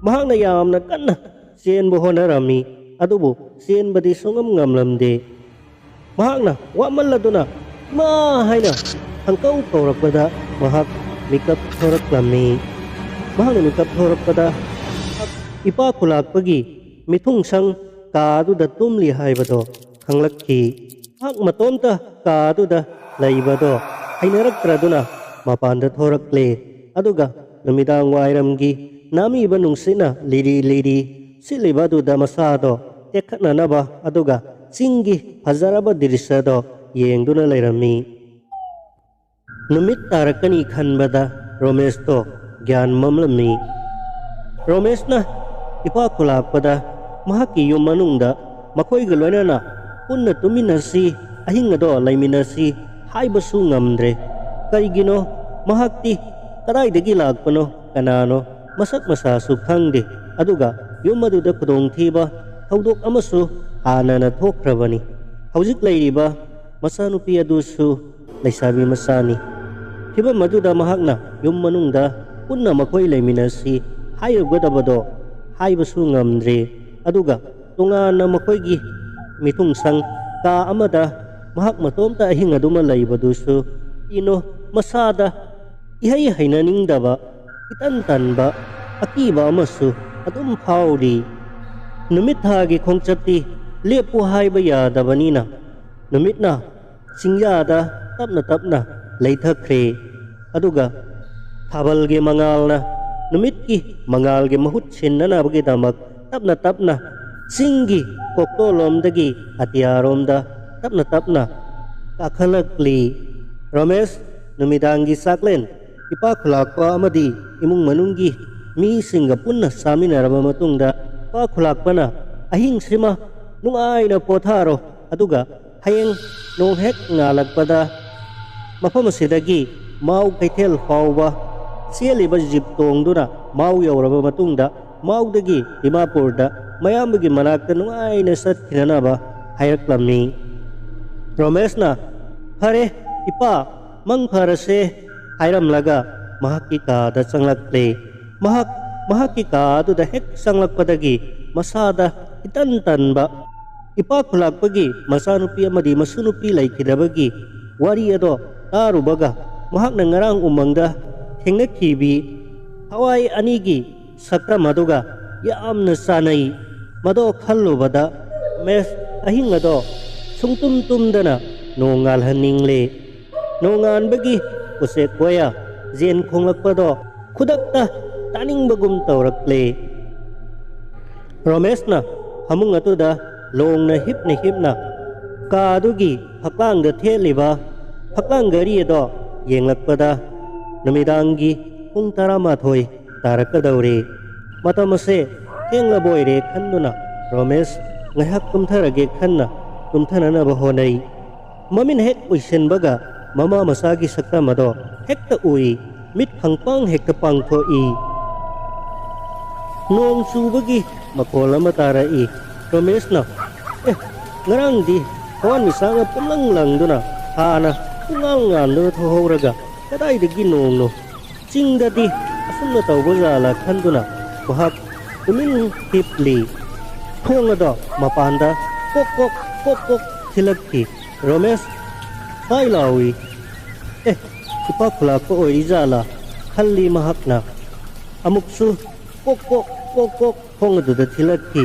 ꯃꯍꯥꯛꯅ ꯌꯥꯝꯅ ꯀꯟꯅ ꯆꯦꯟꯕ ꯍꯣꯠꯅꯔꯝꯃꯤ, ꯑꯗꯨꯕꯨ ꯆꯦꯟꯕꯗꯤ ꯁꯨꯡꯉꯝ ꯉꯝꯂꯝꯗꯦ꯫ ꯃꯍꯥꯛꯅ ꯋꯥꯃꯜꯂꯗꯨꯅ "ꯏꯃꯥ" ꯍꯥꯏꯅ ꯈꯪꯀꯧ ꯀꯧꯔꯛꯄꯗ ꯃꯍꯥꯛ ꯃꯤꯀꯞ ꯊꯣꯔꯛꯂꯝꯃꯤ꯫ ꯃꯍꯥꯛꯅ ꯃꯤꯀꯞ ꯊꯣꯔꯛꯄꯗ ꯏꯄꯥ ꯈꯨꯂꯥꯛꯄꯒꯤ ꯃꯤꯊꯨꯡꯁꯪ ꯀꯥ ꯑꯗꯨꯗ ꯇꯨꯝꯂꯤ ꯍꯥꯏꯕꯗꯣ ꯈꯪꯂꯛꯈꯤ꯫ ꯃꯍꯥꯛ ꯃꯇꯣꯝꯇ ꯀꯥ ꯑꯗꯨꯗ ꯂꯩꯕꯗꯣ ꯍꯩꯅꯔꯛꯇ꯭ꯔꯗꯨꯅ ꯃꯄꯥꯟꯗ ꯊꯣꯔꯛꯂꯦ꯫ ꯑꯗꯨꯒ ꯅꯨꯃꯤꯗꯥꯡ ꯋꯥꯏꯔꯝꯒꯤ ꯅꯥꯃꯤꯕ ꯅꯨꯡꯁꯤꯠꯅ ꯂꯤꯔꯤ ꯂꯤꯔꯤ ꯁꯤꯠꯂꯤꯕ ꯑꯗꯨꯗ ꯃꯁꯥꯗꯣ ꯇꯦꯛꯈꯠꯅꯅꯕ ꯑꯗꯨꯒ ꯆꯤꯡꯒꯤ ꯐꯖꯔꯕ ꯗ꯭ꯔꯤꯁ꯭ꯌꯗꯣ ꯌꯦꯡꯗꯨꯅ ꯂꯩꯔꯝꯃꯤ꯫ ꯅꯨꯃꯤꯠ ꯇꯥꯔꯛꯀꯅꯤ ꯈꯟꯕꯗ ꯔꯣꯃꯦꯁꯇꯣ ꯒ꯭ꯌꯥꯟ ꯃꯝꯂꯝꯃꯤ꯫ ꯔꯣꯃꯦꯁꯅ ꯏꯄꯥ ꯈꯨꯂꯥꯛꯄꯗ ꯃꯍꯥꯛꯀꯤ ꯌꯨꯝ ꯃꯅꯨꯡꯗ ꯃꯈꯣꯏꯒ ꯂꯣꯏꯅꯅ ꯄꯨꯟꯅ ꯇꯨꯃꯤꯟꯅꯁꯤ, ꯑꯍꯤꯡ ꯑꯗꯣ ꯂꯩꯃꯤꯟꯅꯁꯤ ꯍꯥꯏꯕꯁꯨ ꯉꯝꯗ꯭ꯔꯦ꯫ ꯀꯔꯤꯒꯤꯅꯣ? ꯃꯍꯥꯛꯇꯤ ꯀꯗꯥꯏꯗꯒꯤ ꯂꯥꯛꯄꯅꯣ, ꯀꯅꯥꯅꯣ, ꯃꯁꯛ ꯃꯁꯥꯁꯨ ꯈꯪꯗꯦ꯫ ꯑꯗꯨꯒ ꯌꯨꯝ ꯑꯗꯨꯗ ꯈꯨꯗꯣꯡꯊꯤꯕ ꯊꯧꯗꯣꯛ ꯑꯃꯁꯨ ꯍꯥꯟꯅꯅ ꯊꯣꯛꯈ꯭ꯔꯕꯅꯤ꯫ ꯍꯧꯖꯤꯛ ꯂꯩꯔꯤꯕ ꯃꯆꯥꯅꯨꯄꯤ ꯑꯗꯨꯁꯨ ꯂꯩꯁꯥꯕꯤ ꯃꯆꯥꯅꯤ꯫ ꯐꯤꯚꯝ ꯑꯗꯨꯗ ꯃꯍꯥꯛꯅ ꯌꯨꯝ ꯃꯅꯨꯡꯗ ꯄꯨꯟꯅ ꯃꯈꯣꯏ ꯂꯩꯃꯤꯟꯅꯁꯤ ꯍꯥꯏꯔꯨꯒꯗꯕꯗꯣ ꯍꯥꯏꯕꯁꯨ ꯉꯝꯗ꯭ꯔꯦ꯫ ꯑꯗꯨꯒ ꯇꯣꯉꯥꯟꯅ ꯃꯈꯣꯏꯒꯤ ꯃꯤꯊꯨꯡꯁꯪ ꯀꯥ ꯑꯃꯗ ꯃꯍꯥꯛ ꯃꯇꯣꯝꯇ ꯑꯍꯤꯡ ꯑꯗꯨꯃ ꯂꯩꯕꯗꯨꯁꯨ ꯀꯩꯅꯣ ꯃꯁꯥꯗ ꯏꯍꯩ ꯍꯩꯅꯅꯤꯡꯗꯕ, ꯏꯇꯟ ꯇꯟꯕ, ꯑꯀꯤꯕ ꯑꯃꯁꯨ ꯑꯗꯨꯝ ꯐꯥꯎꯔꯤ꯫ ꯅꯨꯃꯤꯠ ꯊꯥꯒꯤ ꯈꯣꯡꯆꯠꯇꯤ ꯂꯦꯞꯄꯨ ꯍꯥꯏꯕ ꯌꯥꯗꯕꯅꯤꯅ ꯅꯨꯃꯤꯠꯅ ꯆꯤꯡꯌꯥꯗ ꯇꯞꯅ ꯇꯞꯅ ꯂꯩꯊꯈ꯭ꯔꯦ꯫ ꯑꯗꯨꯒ ꯊꯥꯕꯜꯒꯤ ꯃꯉꯥꯜꯅ ꯅꯨꯃꯤꯠꯀꯤ ꯃꯉꯥꯜꯒꯤ ꯃꯍꯨꯠ ꯁꯤꯟꯅꯅꯕꯒꯤꯗꯃꯛ ꯇꯞꯅ ꯇꯞꯅ ꯆꯤꯡꯒꯤ ꯀꯣꯛꯇꯣꯂꯣꯝꯗꯒꯤ ꯑꯇꯤꯌꯥꯔꯣꯝꯗ ꯇꯞꯅ ꯇꯞꯅ ꯀꯥꯈꯠꯂꯛꯂꯤ꯫ ꯔꯣꯃꯦꯁ, ꯅꯨꯃꯤꯗꯥꯡꯒꯤ ꯆꯥꯛꯂꯦꯟ ꯏꯄꯥ ꯈꯨꯂꯥꯛꯄ ꯑꯃꯗꯤ ꯏꯃꯨꯡ ꯃꯅꯨꯡꯒꯤ ꯃꯤꯁꯤꯡꯒ ꯄꯨꯟꯅ ꯆꯥꯃꯤꯟꯅꯔꯕ ꯃꯇꯨꯡꯗ, ꯏꯄꯥ ꯈꯨꯂꯥꯛꯄꯅ ꯑꯍꯤꯡꯁꯤꯃ ꯅꯨꯡꯉꯥꯏꯅ ꯄꯣꯊꯥꯔꯣ, ꯑꯗꯨꯒ ꯍꯌꯦꯡ ꯅꯣꯡ ꯍꯦꯛ ꯉꯥꯜꯂꯛꯄꯗ ꯃꯐꯝ ꯑꯁꯤꯗꯒꯤ ꯃꯥꯎ ꯀꯩꯊꯦꯜ ꯐꯥꯎꯕ ꯆꯦꯜꯂꯤꯕ ꯖꯤꯞ ꯇꯣꯡꯗꯨꯅ ꯃꯥꯎ ꯌꯧꯔꯕ ꯃꯇꯨꯡꯗ ꯃꯥꯎꯗꯒꯤ ꯗꯤꯃꯥꯄꯨꯔꯗ ꯃꯌꯥꯝꯕꯒꯤ ꯃꯅꯥꯛꯇ ꯅꯨꯡꯉꯥꯏꯅ ꯆꯠꯈꯤꯅꯅꯕ ꯍꯥꯏꯔꯛꯂꯝꯃꯤ꯫ ꯔꯣꯃꯦꯁꯅ, "ꯐꯔꯦ ꯏꯄꯥ, ꯃꯪ ꯐꯔꯁꯦ" ꯍꯥꯏꯔꯝꯂꯒ ꯃꯍꯥꯛꯀꯤ ꯀꯥꯗ ꯆꯪꯂꯛꯂꯦ꯫ ꯃꯍꯥꯛ ꯃꯍꯥꯛꯀꯤ ꯀꯥ ꯑꯗꯨꯗ ꯍꯦꯛ ꯆꯪꯂꯛꯄꯗꯒꯤ ꯃꯁꯥꯗ ꯏꯇꯟ ꯇꯟꯕ, ꯏꯄꯥ ꯈꯨꯂꯥꯛꯄꯒꯤ ꯃꯆꯥꯅꯨꯄꯤ ꯑꯃꯗꯤ ꯃꯁꯨꯅꯨꯄꯤ ꯂꯩꯈꯤꯗꯕꯒꯤ ꯋꯥꯔꯤ ꯑꯗꯣ ꯇꯥꯔꯨꯕꯒ ꯃꯍꯥꯛꯅ ꯉꯔꯥꯡ ꯎꯃꯪꯗ ꯊꯦꯡꯅꯈꯤꯕꯤ ꯊꯋꯥꯏ ꯑꯅꯤꯒꯤ ꯁꯛꯇꯝ ꯑꯗꯨꯒ ꯌꯥꯝꯅ ꯆꯥꯅꯩ꯫ ꯃꯗꯣ ꯈꯜꯂꯨꯕꯗ ꯃꯦꯁ ꯑꯍꯤꯡ ꯑꯗꯣ ꯁꯨꯡꯇꯨꯝ ꯇꯨꯝꯗꯅ ꯅꯣꯡ ꯉꯥꯜꯍꯟꯅꯤꯡꯂꯦ꯫ ꯅꯣꯡꯉꯥꯟꯕꯒꯤ ꯎꯆꯦꯛ ꯀꯣꯌꯥ ꯖꯦꯟ ꯈꯣꯡꯂꯛꯄꯗꯣ ꯈꯨꯗꯛꯇ ꯇꯥꯅꯤꯡꯕꯒꯨꯝ ꯇꯧꯔꯛꯂꯦ꯫ ꯔꯣꯃꯦꯁꯅ ꯐꯃꯨꯡ ꯑꯗꯨꯗ ꯂꯣꯡꯅ ꯍꯤꯞꯅ ꯍꯤꯞꯅ ꯀꯥꯗꯨꯒꯤ ꯐꯛꯂꯥꯡꯗ ꯊꯦꯠꯂꯤꯕ ꯐꯛꯂꯥꯡ ꯘꯔꯤ ꯑꯗꯣ ꯌꯦꯡꯂꯛꯄꯗ ꯅꯨꯃꯤꯗꯥꯡꯒꯤ ꯄꯨꯡ ꯇꯔꯥꯃꯥꯊꯣꯏ ꯇꯥꯔꯛꯀꯗꯧꯔꯦ꯫ ꯃꯇꯝ ꯑꯁꯦ ꯊꯦꯡꯂꯕꯣꯏꯔꯦ ꯈꯟꯗꯨꯅ ꯔꯣꯃꯦꯁ ꯉꯥꯏꯍꯥꯛ ꯇꯨꯝꯊꯔꯒꯦ ꯈꯟꯅ ꯇꯨꯝꯊꯅꯅꯕ ꯍꯣꯠꯅꯩ꯫ ꯃꯃꯤꯠ ꯍꯦꯛ ꯎꯏꯁꯤꯟꯕꯒ ꯃꯃꯥ ꯃꯆꯥꯒꯤ ꯁꯛꯇꯝ ꯑꯗꯣ ꯍꯦꯛꯇ ꯎꯏ꯫ ꯃꯤꯠ ꯈꯪꯄꯥꯡ ꯍꯦꯛꯇ ꯄꯥꯡꯊꯣꯛꯏ꯫ ꯅꯣꯡ ꯆꯨꯕꯒꯤ ꯃꯈꯣꯜ ꯑꯃ ꯇꯥꯔꯛꯏ꯫ ꯔꯣꯃꯦꯁꯅ, "ꯑꯦ, ꯉꯔꯥꯡꯗꯤ ꯊꯋꯥꯟꯃꯤꯆꯥꯛꯅ ꯄꯨꯝꯂꯪ ꯂꯪꯗꯨꯅ ꯊꯥꯅ ꯄꯨꯡꯉꯥꯟ ꯉꯥꯟꯗꯨꯅ ꯊꯣꯛꯍꯧꯔꯒ ꯀꯗꯥꯏꯗꯒꯤ ꯅꯣꯡꯅꯣ? ꯆꯤꯡꯗꯗꯤ ꯑꯁꯨꯝꯅ ꯇꯧꯕ ꯖꯥꯠꯂ?" ꯈꯟꯗꯨꯅ ꯃꯍꯥꯛ ꯇꯨꯃꯤꯟ ꯍꯤꯞꯂꯤ꯫ ꯊꯣꯡ ꯑꯗꯣ ꯃꯄꯥꯟꯗ ꯀꯣꯛ ꯀꯣꯛ ꯀꯣꯛ ꯀꯣꯛ ꯊꯤꯜꯂꯛꯈꯤ꯫ ꯔꯣꯃꯦꯁ ꯍꯥꯏ ꯂꯥꯎꯏ꯫ "ꯑꯦ, ꯏꯄꯥ ꯈꯨꯂꯥꯛꯄ ꯑꯣꯏꯔꯤꯖꯥꯠꯂꯥ?" ꯈꯜꯂꯤ ꯃꯍꯥꯛꯅ꯫ ꯑꯃꯨꯛꯁꯨ ꯀꯣꯛ ꯀꯣꯛ ꯀꯣꯛ ꯀꯣꯛ ꯊꯣꯡ ꯑꯗꯨꯗ ꯊꯤꯜꯂꯛꯈꯤ꯫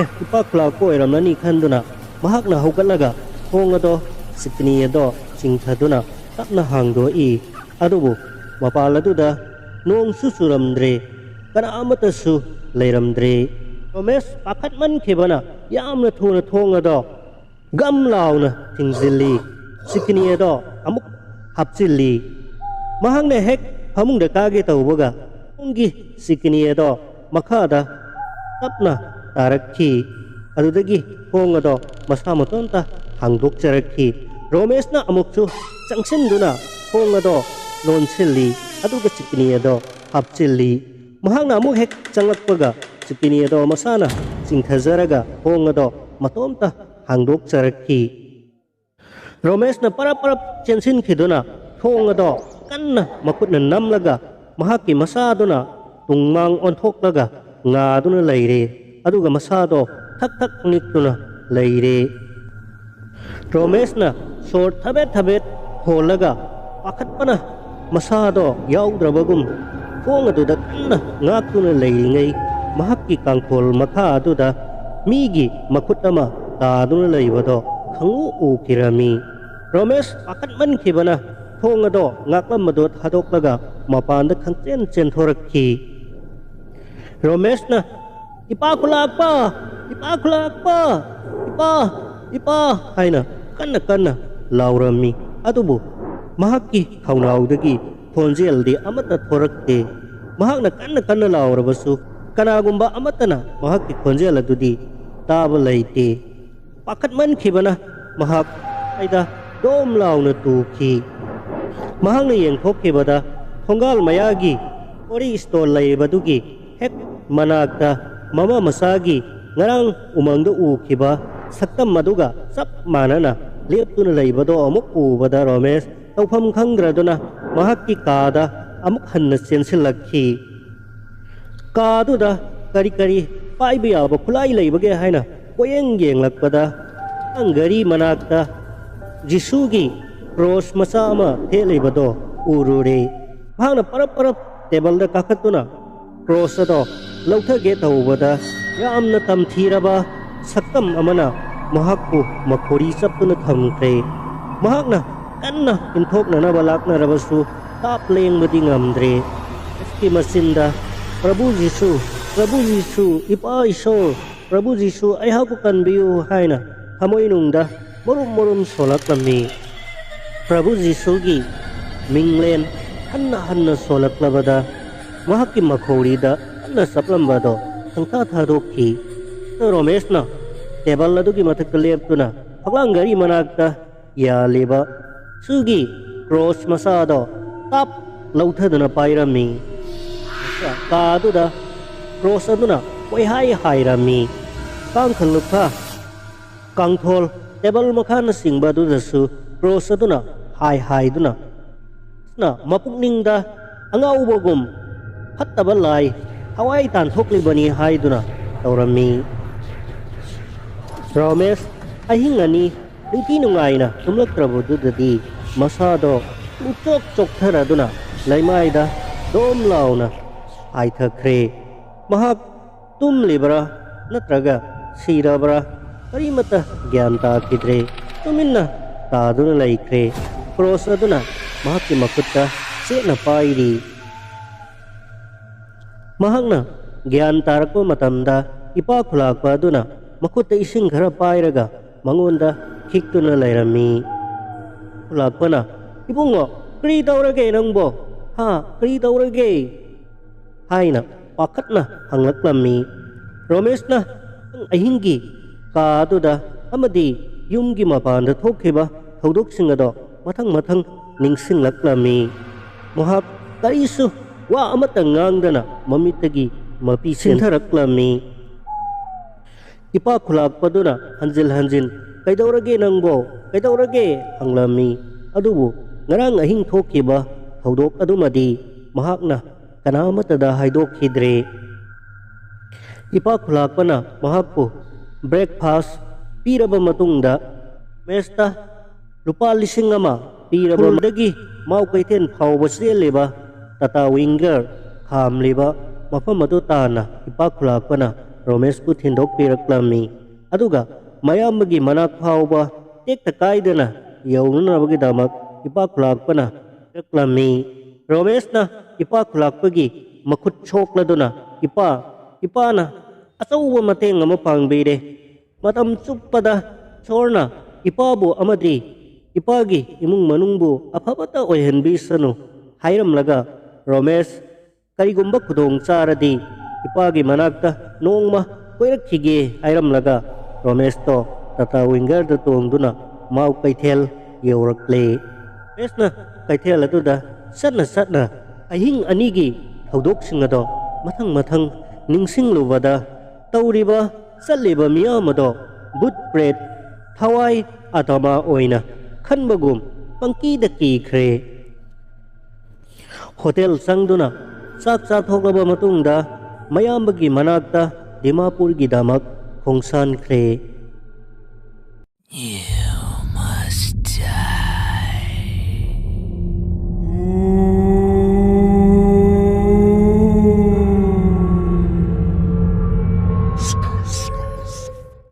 "ꯑꯦ, ꯏꯄꯥ ꯈꯨꯂꯥꯛꯄ ꯑꯣꯏꯔꯝꯂꯅꯤ" ꯈꯟꯗꯨꯅ ꯃꯍꯥꯛꯅ ꯍꯧꯒꯠꯂꯒ ꯊꯣꯡ ꯑꯗꯣ, ꯆꯤꯀꯅꯤ ꯑꯗꯣ ꯆꯤꯡꯊꯗꯨꯅ ꯇꯞꯅ ꯍꯥꯡꯗꯣꯛꯏ꯫ ꯑꯗꯨꯕꯨ ꯃꯄꯥꯜ ꯑꯗꯨꯗ ꯅꯣꯡꯁꯨ ꯆꯨꯔꯝꯗ꯭ꯔꯦ, ꯀꯅꯥ ꯑꯃꯠꯇꯁꯨ ꯂꯩꯔꯝꯗ꯭ꯔꯦ꯫ ꯔꯣꯃꯦꯁ ꯄꯥꯈꯠꯃꯟꯈꯤꯕꯅ ꯌꯥꯝꯅ ꯊꯨꯅ ꯊꯣꯡ ꯑꯗꯣ ꯒꯝ ꯂꯥꯎꯅ ꯊꯤꯡꯖꯤꯜꯂꯤ꯫ ꯆꯤꯀꯅꯤ ꯑꯗꯣ ꯑꯃꯨꯛ ꯍꯥꯞꯆꯤꯜꯂꯤ꯫ ꯃꯍꯥꯛꯅ ꯍꯦꯛ ꯐꯃꯨꯡꯗ ꯀꯥꯒꯦ ꯇꯧꯕꯒ ꯊꯣꯡꯒꯤ ꯆꯤꯀꯅꯤ ꯑꯗꯣ ꯃꯈꯥꯗ ꯇꯞꯅ ꯇꯥꯔꯛꯈꯤ꯫ ꯑꯗꯨꯗꯒꯤ ꯊꯣꯡ ꯑꯗꯣ ꯃꯁꯥ ꯃꯇꯣꯝꯇ ꯍꯥꯡꯗꯣꯛꯆꯔꯛꯈꯤ꯫ ꯔꯣꯃꯦꯁꯅ ꯑꯃꯨꯛꯁꯨ ꯆꯪꯁꯤꯟꯗꯨꯅ ꯊꯣꯡ ꯑꯗꯣ ꯂꯣꯟꯁꯤꯜꯂꯤ, ꯑꯗꯨꯒ ꯆꯤꯀꯅꯤ ꯑꯗꯣ ꯍꯥꯞꯆꯤꯜꯂꯤ꯫ ꯃꯍꯥꯛꯅ ꯑꯃꯨꯛ ꯍꯦꯛ ꯆꯪꯂꯛꯄꯒ ꯆꯤꯀꯅꯤ ꯑꯗꯣ ꯃꯁꯥꯅ ꯆꯤꯡꯊꯖꯔꯒ ꯊꯣꯡ ꯑꯗꯣ ꯃꯇꯣꯝꯇ ꯍꯥꯡꯗꯣꯛꯆꯔꯛꯈꯤ꯫ ꯔꯣꯃꯦꯁꯅ ꯄꯔꯞ ꯄꯔꯞ ꯆꯦꯟꯁꯤꯟꯈꯤꯗꯨꯅ ꯊꯣꯡ ꯑꯗꯣ ꯀꯟꯅ ꯃꯈꯨꯠꯅ ꯅꯝꯂꯒ ꯃꯍꯥꯛꯀꯤ ꯃꯁꯥꯗꯨꯅ ꯇꯨꯡꯃꯥꯡ ꯑꯣꯟꯊꯣꯛꯂꯒ ꯉꯥꯗꯨꯅ ꯂꯩꯔꯦ꯫ ꯑꯗꯨꯒ ꯃꯁꯥꯗꯣ ꯊꯛ ꯊꯛ ꯅꯤꯛꯇꯨꯅ ꯂꯩꯔꯦ꯫ ꯔꯣꯃꯦꯁꯅ ꯁꯣꯔ ꯊꯕꯦꯠ ꯊꯕꯦꯠ ꯍꯣꯜꯂꯒ ꯄꯥꯈꯠꯄꯅ ꯃꯁꯥꯗꯣ ꯌꯥꯎꯗ꯭ꯔꯕꯒꯨꯝ ꯊꯣꯡ ꯑꯗꯨꯗ ꯀꯟꯅ ꯉꯥꯛꯇꯨꯅ ꯂꯩꯔꯤꯉꯩ, ꯃꯍꯥꯛꯀꯤ ꯀꯥꯡꯈꯣꯜ ꯃꯈꯥ ꯑꯗꯨꯗ ꯃꯤꯒꯤ ꯃꯈꯨꯠ ꯑꯃ ꯇꯥꯗꯨꯅ ꯂꯩꯕꯗꯣ ꯈꯪꯎ ꯎꯈꯤꯔꯝꯃꯤ꯫ ꯔꯣꯃꯦꯁ ꯄꯥꯈꯠꯃꯟꯈꯤꯕꯅ ꯊꯣꯡ ꯑꯗꯣ ꯉꯥꯛꯂꯝꯕꯗꯣ ꯊꯥꯗꯣꯛꯂꯒ ꯃꯄꯥꯟꯗ ꯈꯪꯆꯦꯟ ꯆꯦꯟꯊꯣꯔꯛꯈꯤ꯫ ꯔꯣꯃꯦꯁꯅ, "ꯏꯄꯥ ꯈꯨꯂꯥꯛꯄ, "ꯏꯄꯥ ꯈꯨꯂꯥꯛꯄ! ꯏꯄꯥ! ꯏꯄꯥ!" ꯍꯥꯏꯅ ꯀꯟꯅ ꯀꯟꯅ ꯂꯥꯎꯔꯝꯃꯤ꯫ ꯑꯗꯨꯕꯨ ꯃꯍꯥꯛꯀꯤ ꯈꯧꯅꯥꯎꯗꯒꯤ ꯈꯣꯟꯖꯦꯜꯗꯤ ꯑꯃꯠꯇ ꯊꯣꯔꯛꯇꯦ꯫ ꯃꯍꯥꯛꯅ ꯀꯟꯅ ꯀꯟꯅ ꯂꯥꯎꯔꯕꯁꯨ ꯀꯅꯥꯒꯨꯝꯕ ꯑꯃꯠꯇꯅ ꯃꯍꯥꯛꯀꯤ ꯈꯣꯟꯖꯦꯜ ꯑꯗꯨꯗꯤ ꯇꯥꯕ ꯂꯩꯇꯦ꯫ ꯄꯥꯈꯠꯃꯟꯈꯤꯕꯅ ꯃꯍꯥꯛ ꯃꯌꯥꯏꯗ ꯗꯣꯝ ꯂꯥꯎꯅ ꯇꯨꯈꯤ꯫ ꯃꯍꯥꯛꯅ ꯌꯦꯡꯊꯣꯛꯈꯤꯕꯗ ꯊꯣꯡꯒꯥꯜ ꯃꯌꯥꯒꯤ ꯀꯣꯔꯤ ꯁ꯭ꯇꯣꯜ ꯂꯩꯔꯤꯕꯗꯨꯒꯤ ꯍꯦꯛ ꯃꯅꯥꯛꯇ ꯃꯃꯥ ꯃꯆꯥꯒꯤ ꯉꯔꯥꯡ ꯎꯃꯪꯗ ꯎꯈꯤꯕ ꯁꯛꯇꯝ ꯑꯗꯨꯒ ꯆꯞ ꯃꯥꯟꯅꯅ ꯂꯦꯞꯇꯨꯅ ꯂꯩꯕꯗꯣ ꯑꯃꯨꯛ ꯎꯕꯗ ꯔꯣꯃꯦꯁ ꯇꯧꯐꯝ ꯈꯪꯗ꯭ꯔꯗꯨꯅ ꯃꯍꯥꯛꯀꯤ ꯀꯥꯗ ꯑꯃꯨꯛ ꯍꯟꯅ ꯆꯦꯟꯁꯤꯜꯂꯛꯈꯤ꯫ ꯀꯥꯗꯨꯗ ꯀꯔꯤ ꯀꯔꯤ ꯄꯥꯏꯕ ꯌꯥꯕ ꯈꯨꯠꯂꯥꯏ ꯂꯩꯕꯒꯦ ꯍꯥꯏꯅ ꯀꯣꯌꯦꯡ ꯌꯦꯡꯂꯛꯄꯗ, ꯒꯥꯔꯤ ꯃꯅꯥꯛꯇ ꯖꯤꯁꯨꯒꯤ ꯀ꯭ꯔꯣꯁ ꯃꯆꯥ ꯑꯃ ꯊꯦꯠꯂꯤꯕꯗꯣ ꯎꯔꯨꯔꯦ꯫ ꯃꯍꯥꯛꯅ ꯄꯔꯞ ꯄꯔꯞ ꯇꯦꯕꯜꯗ ꯀꯥꯈꯠꯇꯨꯅ ꯀ꯭ꯔꯣꯁ ꯑꯗꯣ ꯂꯧꯊꯒꯦ ꯇꯧꯕꯗ, ꯌꯥꯝꯅ ꯇꯝꯊꯤꯔꯕ ꯁꯛꯇꯝ ꯑꯃꯅ ꯃꯍꯥꯛꯄꯨ ꯃꯈꯣꯔꯤ ꯆꯞꯇꯨꯅ ꯊꯝꯈ꯭ꯔꯦ꯫ ꯃꯍꯥꯛꯅ ꯀꯟꯅ ꯏꯟꯊꯣꯛꯅꯅꯕ ꯂꯥꯛꯅꯔꯕꯁꯨ ꯇꯥꯞ ꯂꯦꯡꯕꯗꯤ ꯉꯝꯗ꯭ꯔꯦ꯫ ꯀꯤ ꯃꯆꯤꯟꯗ, "ꯄ꯭ꯔꯚꯨ ꯖꯤꯁꯨ, ꯄ꯭ꯔꯚꯨ ꯖꯤꯁꯨ, ꯏꯄꯥ ꯏꯁꯣꯔ, ꯄ꯭ꯔꯚꯨ ꯖꯤꯁꯨ, ꯑꯩꯍꯥꯛꯄꯨ ꯀꯟꯕꯤꯌꯨ" ꯍꯥꯏꯅ ꯊꯃꯣꯏꯅꯨꯡꯗ ꯃꯔꯨꯝ ꯃꯔꯨꯝ ꯁꯣꯜꯂꯛꯂꯝꯃꯤ꯫ ꯄ꯭ꯔꯚꯨ ꯖꯤꯁꯨꯒꯤ ꯃꯤꯡꯂꯦꯟ ꯍꯟꯅ ꯍꯟꯅ ꯁꯣꯜꯂꯛꯂꯕꯗ, ꯃꯍꯥꯛꯀꯤ ꯃꯈꯧꯔꯤꯗ ꯀꯟꯅ ꯆꯞꯂꯝꯕꯗꯣ ꯈꯪꯊꯥ ꯊꯥꯗꯣꯛꯈꯤ꯫ ꯔꯣꯃꯦꯁꯅ ꯇꯦꯕꯜ ꯑꯗꯨꯒꯤ ꯃꯊꯛꯇ ꯂꯦꯞꯇꯨꯅ ꯐꯛꯂꯥꯡ ꯘꯔꯤ ꯃꯅꯥꯛꯇ ꯌꯥꯜꯂꯤꯕ ꯖꯤꯁꯨꯒꯤ ꯀ꯭ꯔꯣꯁ ꯃꯆꯥꯗꯣ ꯇꯥꯞ ꯂꯧꯊꯗꯨꯅ ꯄꯥꯏꯔꯝꯃꯤ꯫ ꯀꯥ ꯑꯗꯨꯗ ꯀ꯭ꯔꯣꯁ ꯑꯗꯨꯅ ꯀꯣꯏꯍꯥꯏ ꯍꯥꯏꯔꯝꯃꯤ꯫ ꯀꯥꯡꯈꯜ ꯂꯨꯈꯥ, ꯀꯥꯡꯊꯣꯜ, ꯇꯦꯕꯜ ꯃꯈꯥꯅꯆꯤꯡꯕ ꯑꯗꯨꯗꯁꯨ ꯀ꯭ꯔꯣꯁ ꯑꯗꯨꯅ ꯍꯥꯏ ꯍꯥꯏꯗꯨꯅ ꯃꯄꯨꯛꯅꯤꯡꯗ ꯑꯉꯥꯎꯕꯒꯨꯝ ꯐꯠꯇꯕ ꯂꯥꯏ ꯊꯋꯥꯏ ꯇꯥꯟꯊꯣꯛꯂꯤꯕꯅꯤ ꯍꯥꯏꯗꯨꯅ ꯇꯧꯔꯝꯃꯤ꯫ ꯔꯣꯃꯦꯁ ꯑꯍꯤꯡ ꯑꯅꯤ ꯅꯤꯡꯊꯤ ꯅꯨꯡꯉꯥꯏꯅ ꯇꯨꯝꯂꯛꯇ꯭ꯔꯕꯗꯨꯗꯗꯤ ꯃꯁꯥꯗꯣ ꯄꯨꯡꯆꯣꯛ ꯆꯣꯛꯊꯔꯗꯨꯅ ꯂꯩꯃꯥꯏꯗ ꯗꯣꯝ ꯂꯥꯎꯅ ꯍꯥꯏꯊꯈ꯭ꯔꯦ꯫ ꯃꯍꯥꯛ ꯇꯨꯝꯂꯤꯕ꯭ꯔꯥ ꯅꯠꯇ꯭ꯔꯒ ꯁꯤꯔꯕ꯭ꯔꯥ ꯀꯔꯤꯃꯠꯇ ꯒ꯭ꯌꯥꯟ ꯇꯥꯈꯤꯗ꯭ꯔꯦ꯫ ꯇꯨꯃꯤꯟꯅ ꯇꯥꯗꯨꯅ ꯂꯩꯈ꯭ꯔꯦ꯫ ꯀ꯭ꯔꯣꯁ ꯑꯗꯨꯅ ꯃꯍꯥꯛꯀꯤ ꯃꯈꯨꯠꯇ ꯆꯦꯠꯅ ꯄꯥꯏꯔꯤ꯫ ꯃꯍꯥꯛꯅ ꯒ꯭ꯌꯥꯟ ꯇꯥꯔꯛꯄ ꯃꯇꯝꯗ ꯏꯄꯥ ꯈꯨꯂꯥꯛꯄ ꯑꯗꯨꯅ ꯃꯈꯨꯠꯇ ꯏꯁꯤꯡ ꯈꯔ ꯄꯥꯏꯔꯒ ꯃꯉꯣꯟꯗ ꯈꯤꯛꯇꯨꯅ ꯂꯩꯔꯝꯃꯤ꯫ ꯈꯨꯂꯥꯛꯄꯅ, "ꯏꯕꯨꯡꯉꯣ, ꯀꯔꯤ ꯇꯧꯔꯒꯦ ꯅꯪꯕꯣ? ꯍꯥ, ꯀꯔꯤ ꯇꯧꯔꯒꯦ?" ꯍꯥꯏꯅ ꯄꯥꯈꯠꯅ ꯍꯪꯂꯛꯂꯝꯃꯤ꯫ ꯔꯣꯃꯦꯁꯅ ꯑꯍꯤꯡꯒꯤ ꯀꯥ ꯑꯗꯨꯗ ꯑꯃꯗꯤ ꯌꯨꯝꯒꯤ ꯃꯄꯥꯟꯗ ꯊꯣꯛꯈꯤꯕ ꯊꯧꯗꯣꯛꯁꯤꯡ ꯑꯗꯣ ꯃꯊꯪ ꯃꯊꯪ ꯅꯤꯡꯁꯤꯡꯂꯛꯂꯝꯃꯤ꯫ ꯃꯍꯥꯛ ꯀꯔꯤꯁꯨ ꯋꯥ ꯑꯃꯠꯇ ꯉꯥꯡꯗꯅ ꯃꯃꯤꯠꯇꯒꯤ ꯃꯄꯤ ꯁꯤꯟꯊꯔꯛꯂꯝꯃꯤ꯫ ꯏꯄꯥ ꯈꯨꯂꯥꯛꯄꯗꯨꯅ ꯍꯟꯖꯤꯟ ꯍꯟꯖꯤꯟ, "ꯀꯩꯗꯧꯔꯒꯦ ꯅꯪꯕꯣ? ꯀꯩꯗꯧꯔꯒꯦ?" ꯍꯪꯂꯝꯃꯤ꯫ ꯑꯗꯨꯕꯨ ꯉꯔꯥꯡ ꯑꯍꯤꯡ ꯊꯣꯛꯈꯤꯕ ꯊꯧꯗꯣꯛ ꯑꯗꯨꯃꯗꯤ ꯃꯍꯥꯛꯅ ꯀꯅꯥ ꯑꯃꯠꯇꯗ ꯍꯥꯏꯗꯣꯛꯈꯤꯗ꯭ꯔꯦ꯫ ꯏꯄꯥ ꯈꯨꯂꯥꯛꯄꯅ ꯃꯍꯥꯛꯄꯨ breakfast ꯄꯤꯔꯕ ꯃꯇꯨꯡꯗ ꯃꯦꯁꯇ ꯂꯨꯄꯥ ꯂꯤꯁꯤꯡ ꯑꯃ ꯄꯤꯔꯕ ꯈꯨꯜꯗꯒꯤ ꯃꯥꯎ ꯀꯩꯊꯦꯜ ꯐꯥꯎꯕ ꯆꯦꯜꯂꯤꯕ ꯇꯥꯇꯥ ꯋꯤꯡꯒꯔ ꯈꯥꯝꯂꯤꯕ ꯃꯐꯝ ꯑꯗꯨ ꯇꯥꯟꯅ ꯏꯄꯥ ꯈꯨꯂꯥꯛꯄꯅ ꯔꯣꯃꯦꯁꯄꯨ ꯊꯤꯟꯗꯣꯛꯄꯤꯔꯛꯂꯝꯃꯤ꯫ ꯑꯗꯨꯒ ꯃꯌꯥꯝꯕꯒꯤ ꯃꯅꯥꯛ ꯐꯥꯎꯕ ꯇꯦꯛꯇ ꯀꯥꯏꯗꯅ ꯌꯧꯅꯅꯕꯒꯤꯗꯃꯛ ꯏꯄꯥ ꯈꯨꯂꯥꯛꯄꯅ ꯄꯤꯔꯛꯂꯝꯃꯤ꯫ ꯔꯣꯃꯦꯁꯅ ꯏꯄꯥ ꯈꯨꯂꯥꯛꯄꯒꯤ ꯃꯈꯨꯠ ꯁꯣꯛꯂꯗꯨꯅ, "ꯏꯄꯥ, ꯏꯄꯥꯅ ꯑꯆꯧꯕ ꯃꯇꯦꯡ ꯑꯃ ꯄꯥꯡꯕꯤꯔꯦ꯫ ꯃꯇꯝ ꯆꯨꯞꯄꯗ ꯏꯁꯣꯔꯅ ꯏꯄꯥꯕꯨ ꯑꯃꯗꯤ ꯏꯄꯥꯒꯤ ꯏꯃꯨꯡ ꯃꯅꯨꯡꯕꯨ ꯑꯐꯕꯇ ꯑꯣꯏꯍꯟꯕꯤꯁꯅꯨ" ꯍꯥꯏꯔꯝꯂꯒ, ꯔꯣꯃꯦꯁ ꯀꯔꯤꯒꯨꯝꯕ ꯈꯨꯗꯣꯡ ꯆꯥꯔꯗꯤ ꯏꯄꯥꯒꯤ ꯃꯅꯥꯛꯇ ꯅꯣꯡꯃ ꯀꯣꯏꯔꯛꯈꯤꯒꯦ ꯍꯥꯏꯔꯝꯂꯒ ꯔꯣꯃꯦꯁꯇꯣ ꯇꯥꯇꯥ ꯋꯤꯡꯒꯔꯗ ꯇꯣꯡꯗꯨꯅ ꯃꯥꯎ ꯀꯩꯊꯦꯜ ꯌꯧꯔꯛꯂꯦ꯫ ꯔꯣꯃꯦꯁꯅ ꯀꯩꯊꯦꯜ ꯑꯗꯨꯗ ꯆꯠꯅ ꯆꯠꯅ ꯑꯍꯤꯡ ꯑꯅꯤꯒꯤ ꯊꯧꯗꯣꯛꯁꯤꯡ ꯑꯗꯣ ꯃꯊꯪ ꯃꯊꯪ ꯅꯤꯡꯁꯤꯡꯂꯨꯕꯗ ꯇꯧꯔꯤꯕ ꯆꯠꯂꯤꯕ ꯃꯤꯌꯥꯝ ꯑꯗꯣ ꯚꯨꯠ ꯄ꯭ꯔꯦꯠ ꯊꯋꯥꯏ ꯑꯥꯇꯃꯥ ꯑꯣꯏꯅ ꯈꯟꯕꯒꯨꯝ ꯄꯪꯀꯤꯗ ꯀꯤꯈ꯭ꯔꯦ꯫ ꯍꯣꯇꯦꯜ ꯆꯪꯗꯨꯅ ꯆꯥꯛ ꯆꯥꯊꯣꯛꯂꯕ ꯃꯇꯨꯡꯗ ꯃꯌꯥꯝꯕꯒꯤ ꯃꯅꯥꯛꯇ ꯗꯤꯃꯥꯄꯨꯔꯒꯤꯗꯃꯛ ꯈꯣꯡꯁꯥꯟꯈ꯭ꯔꯦ꯫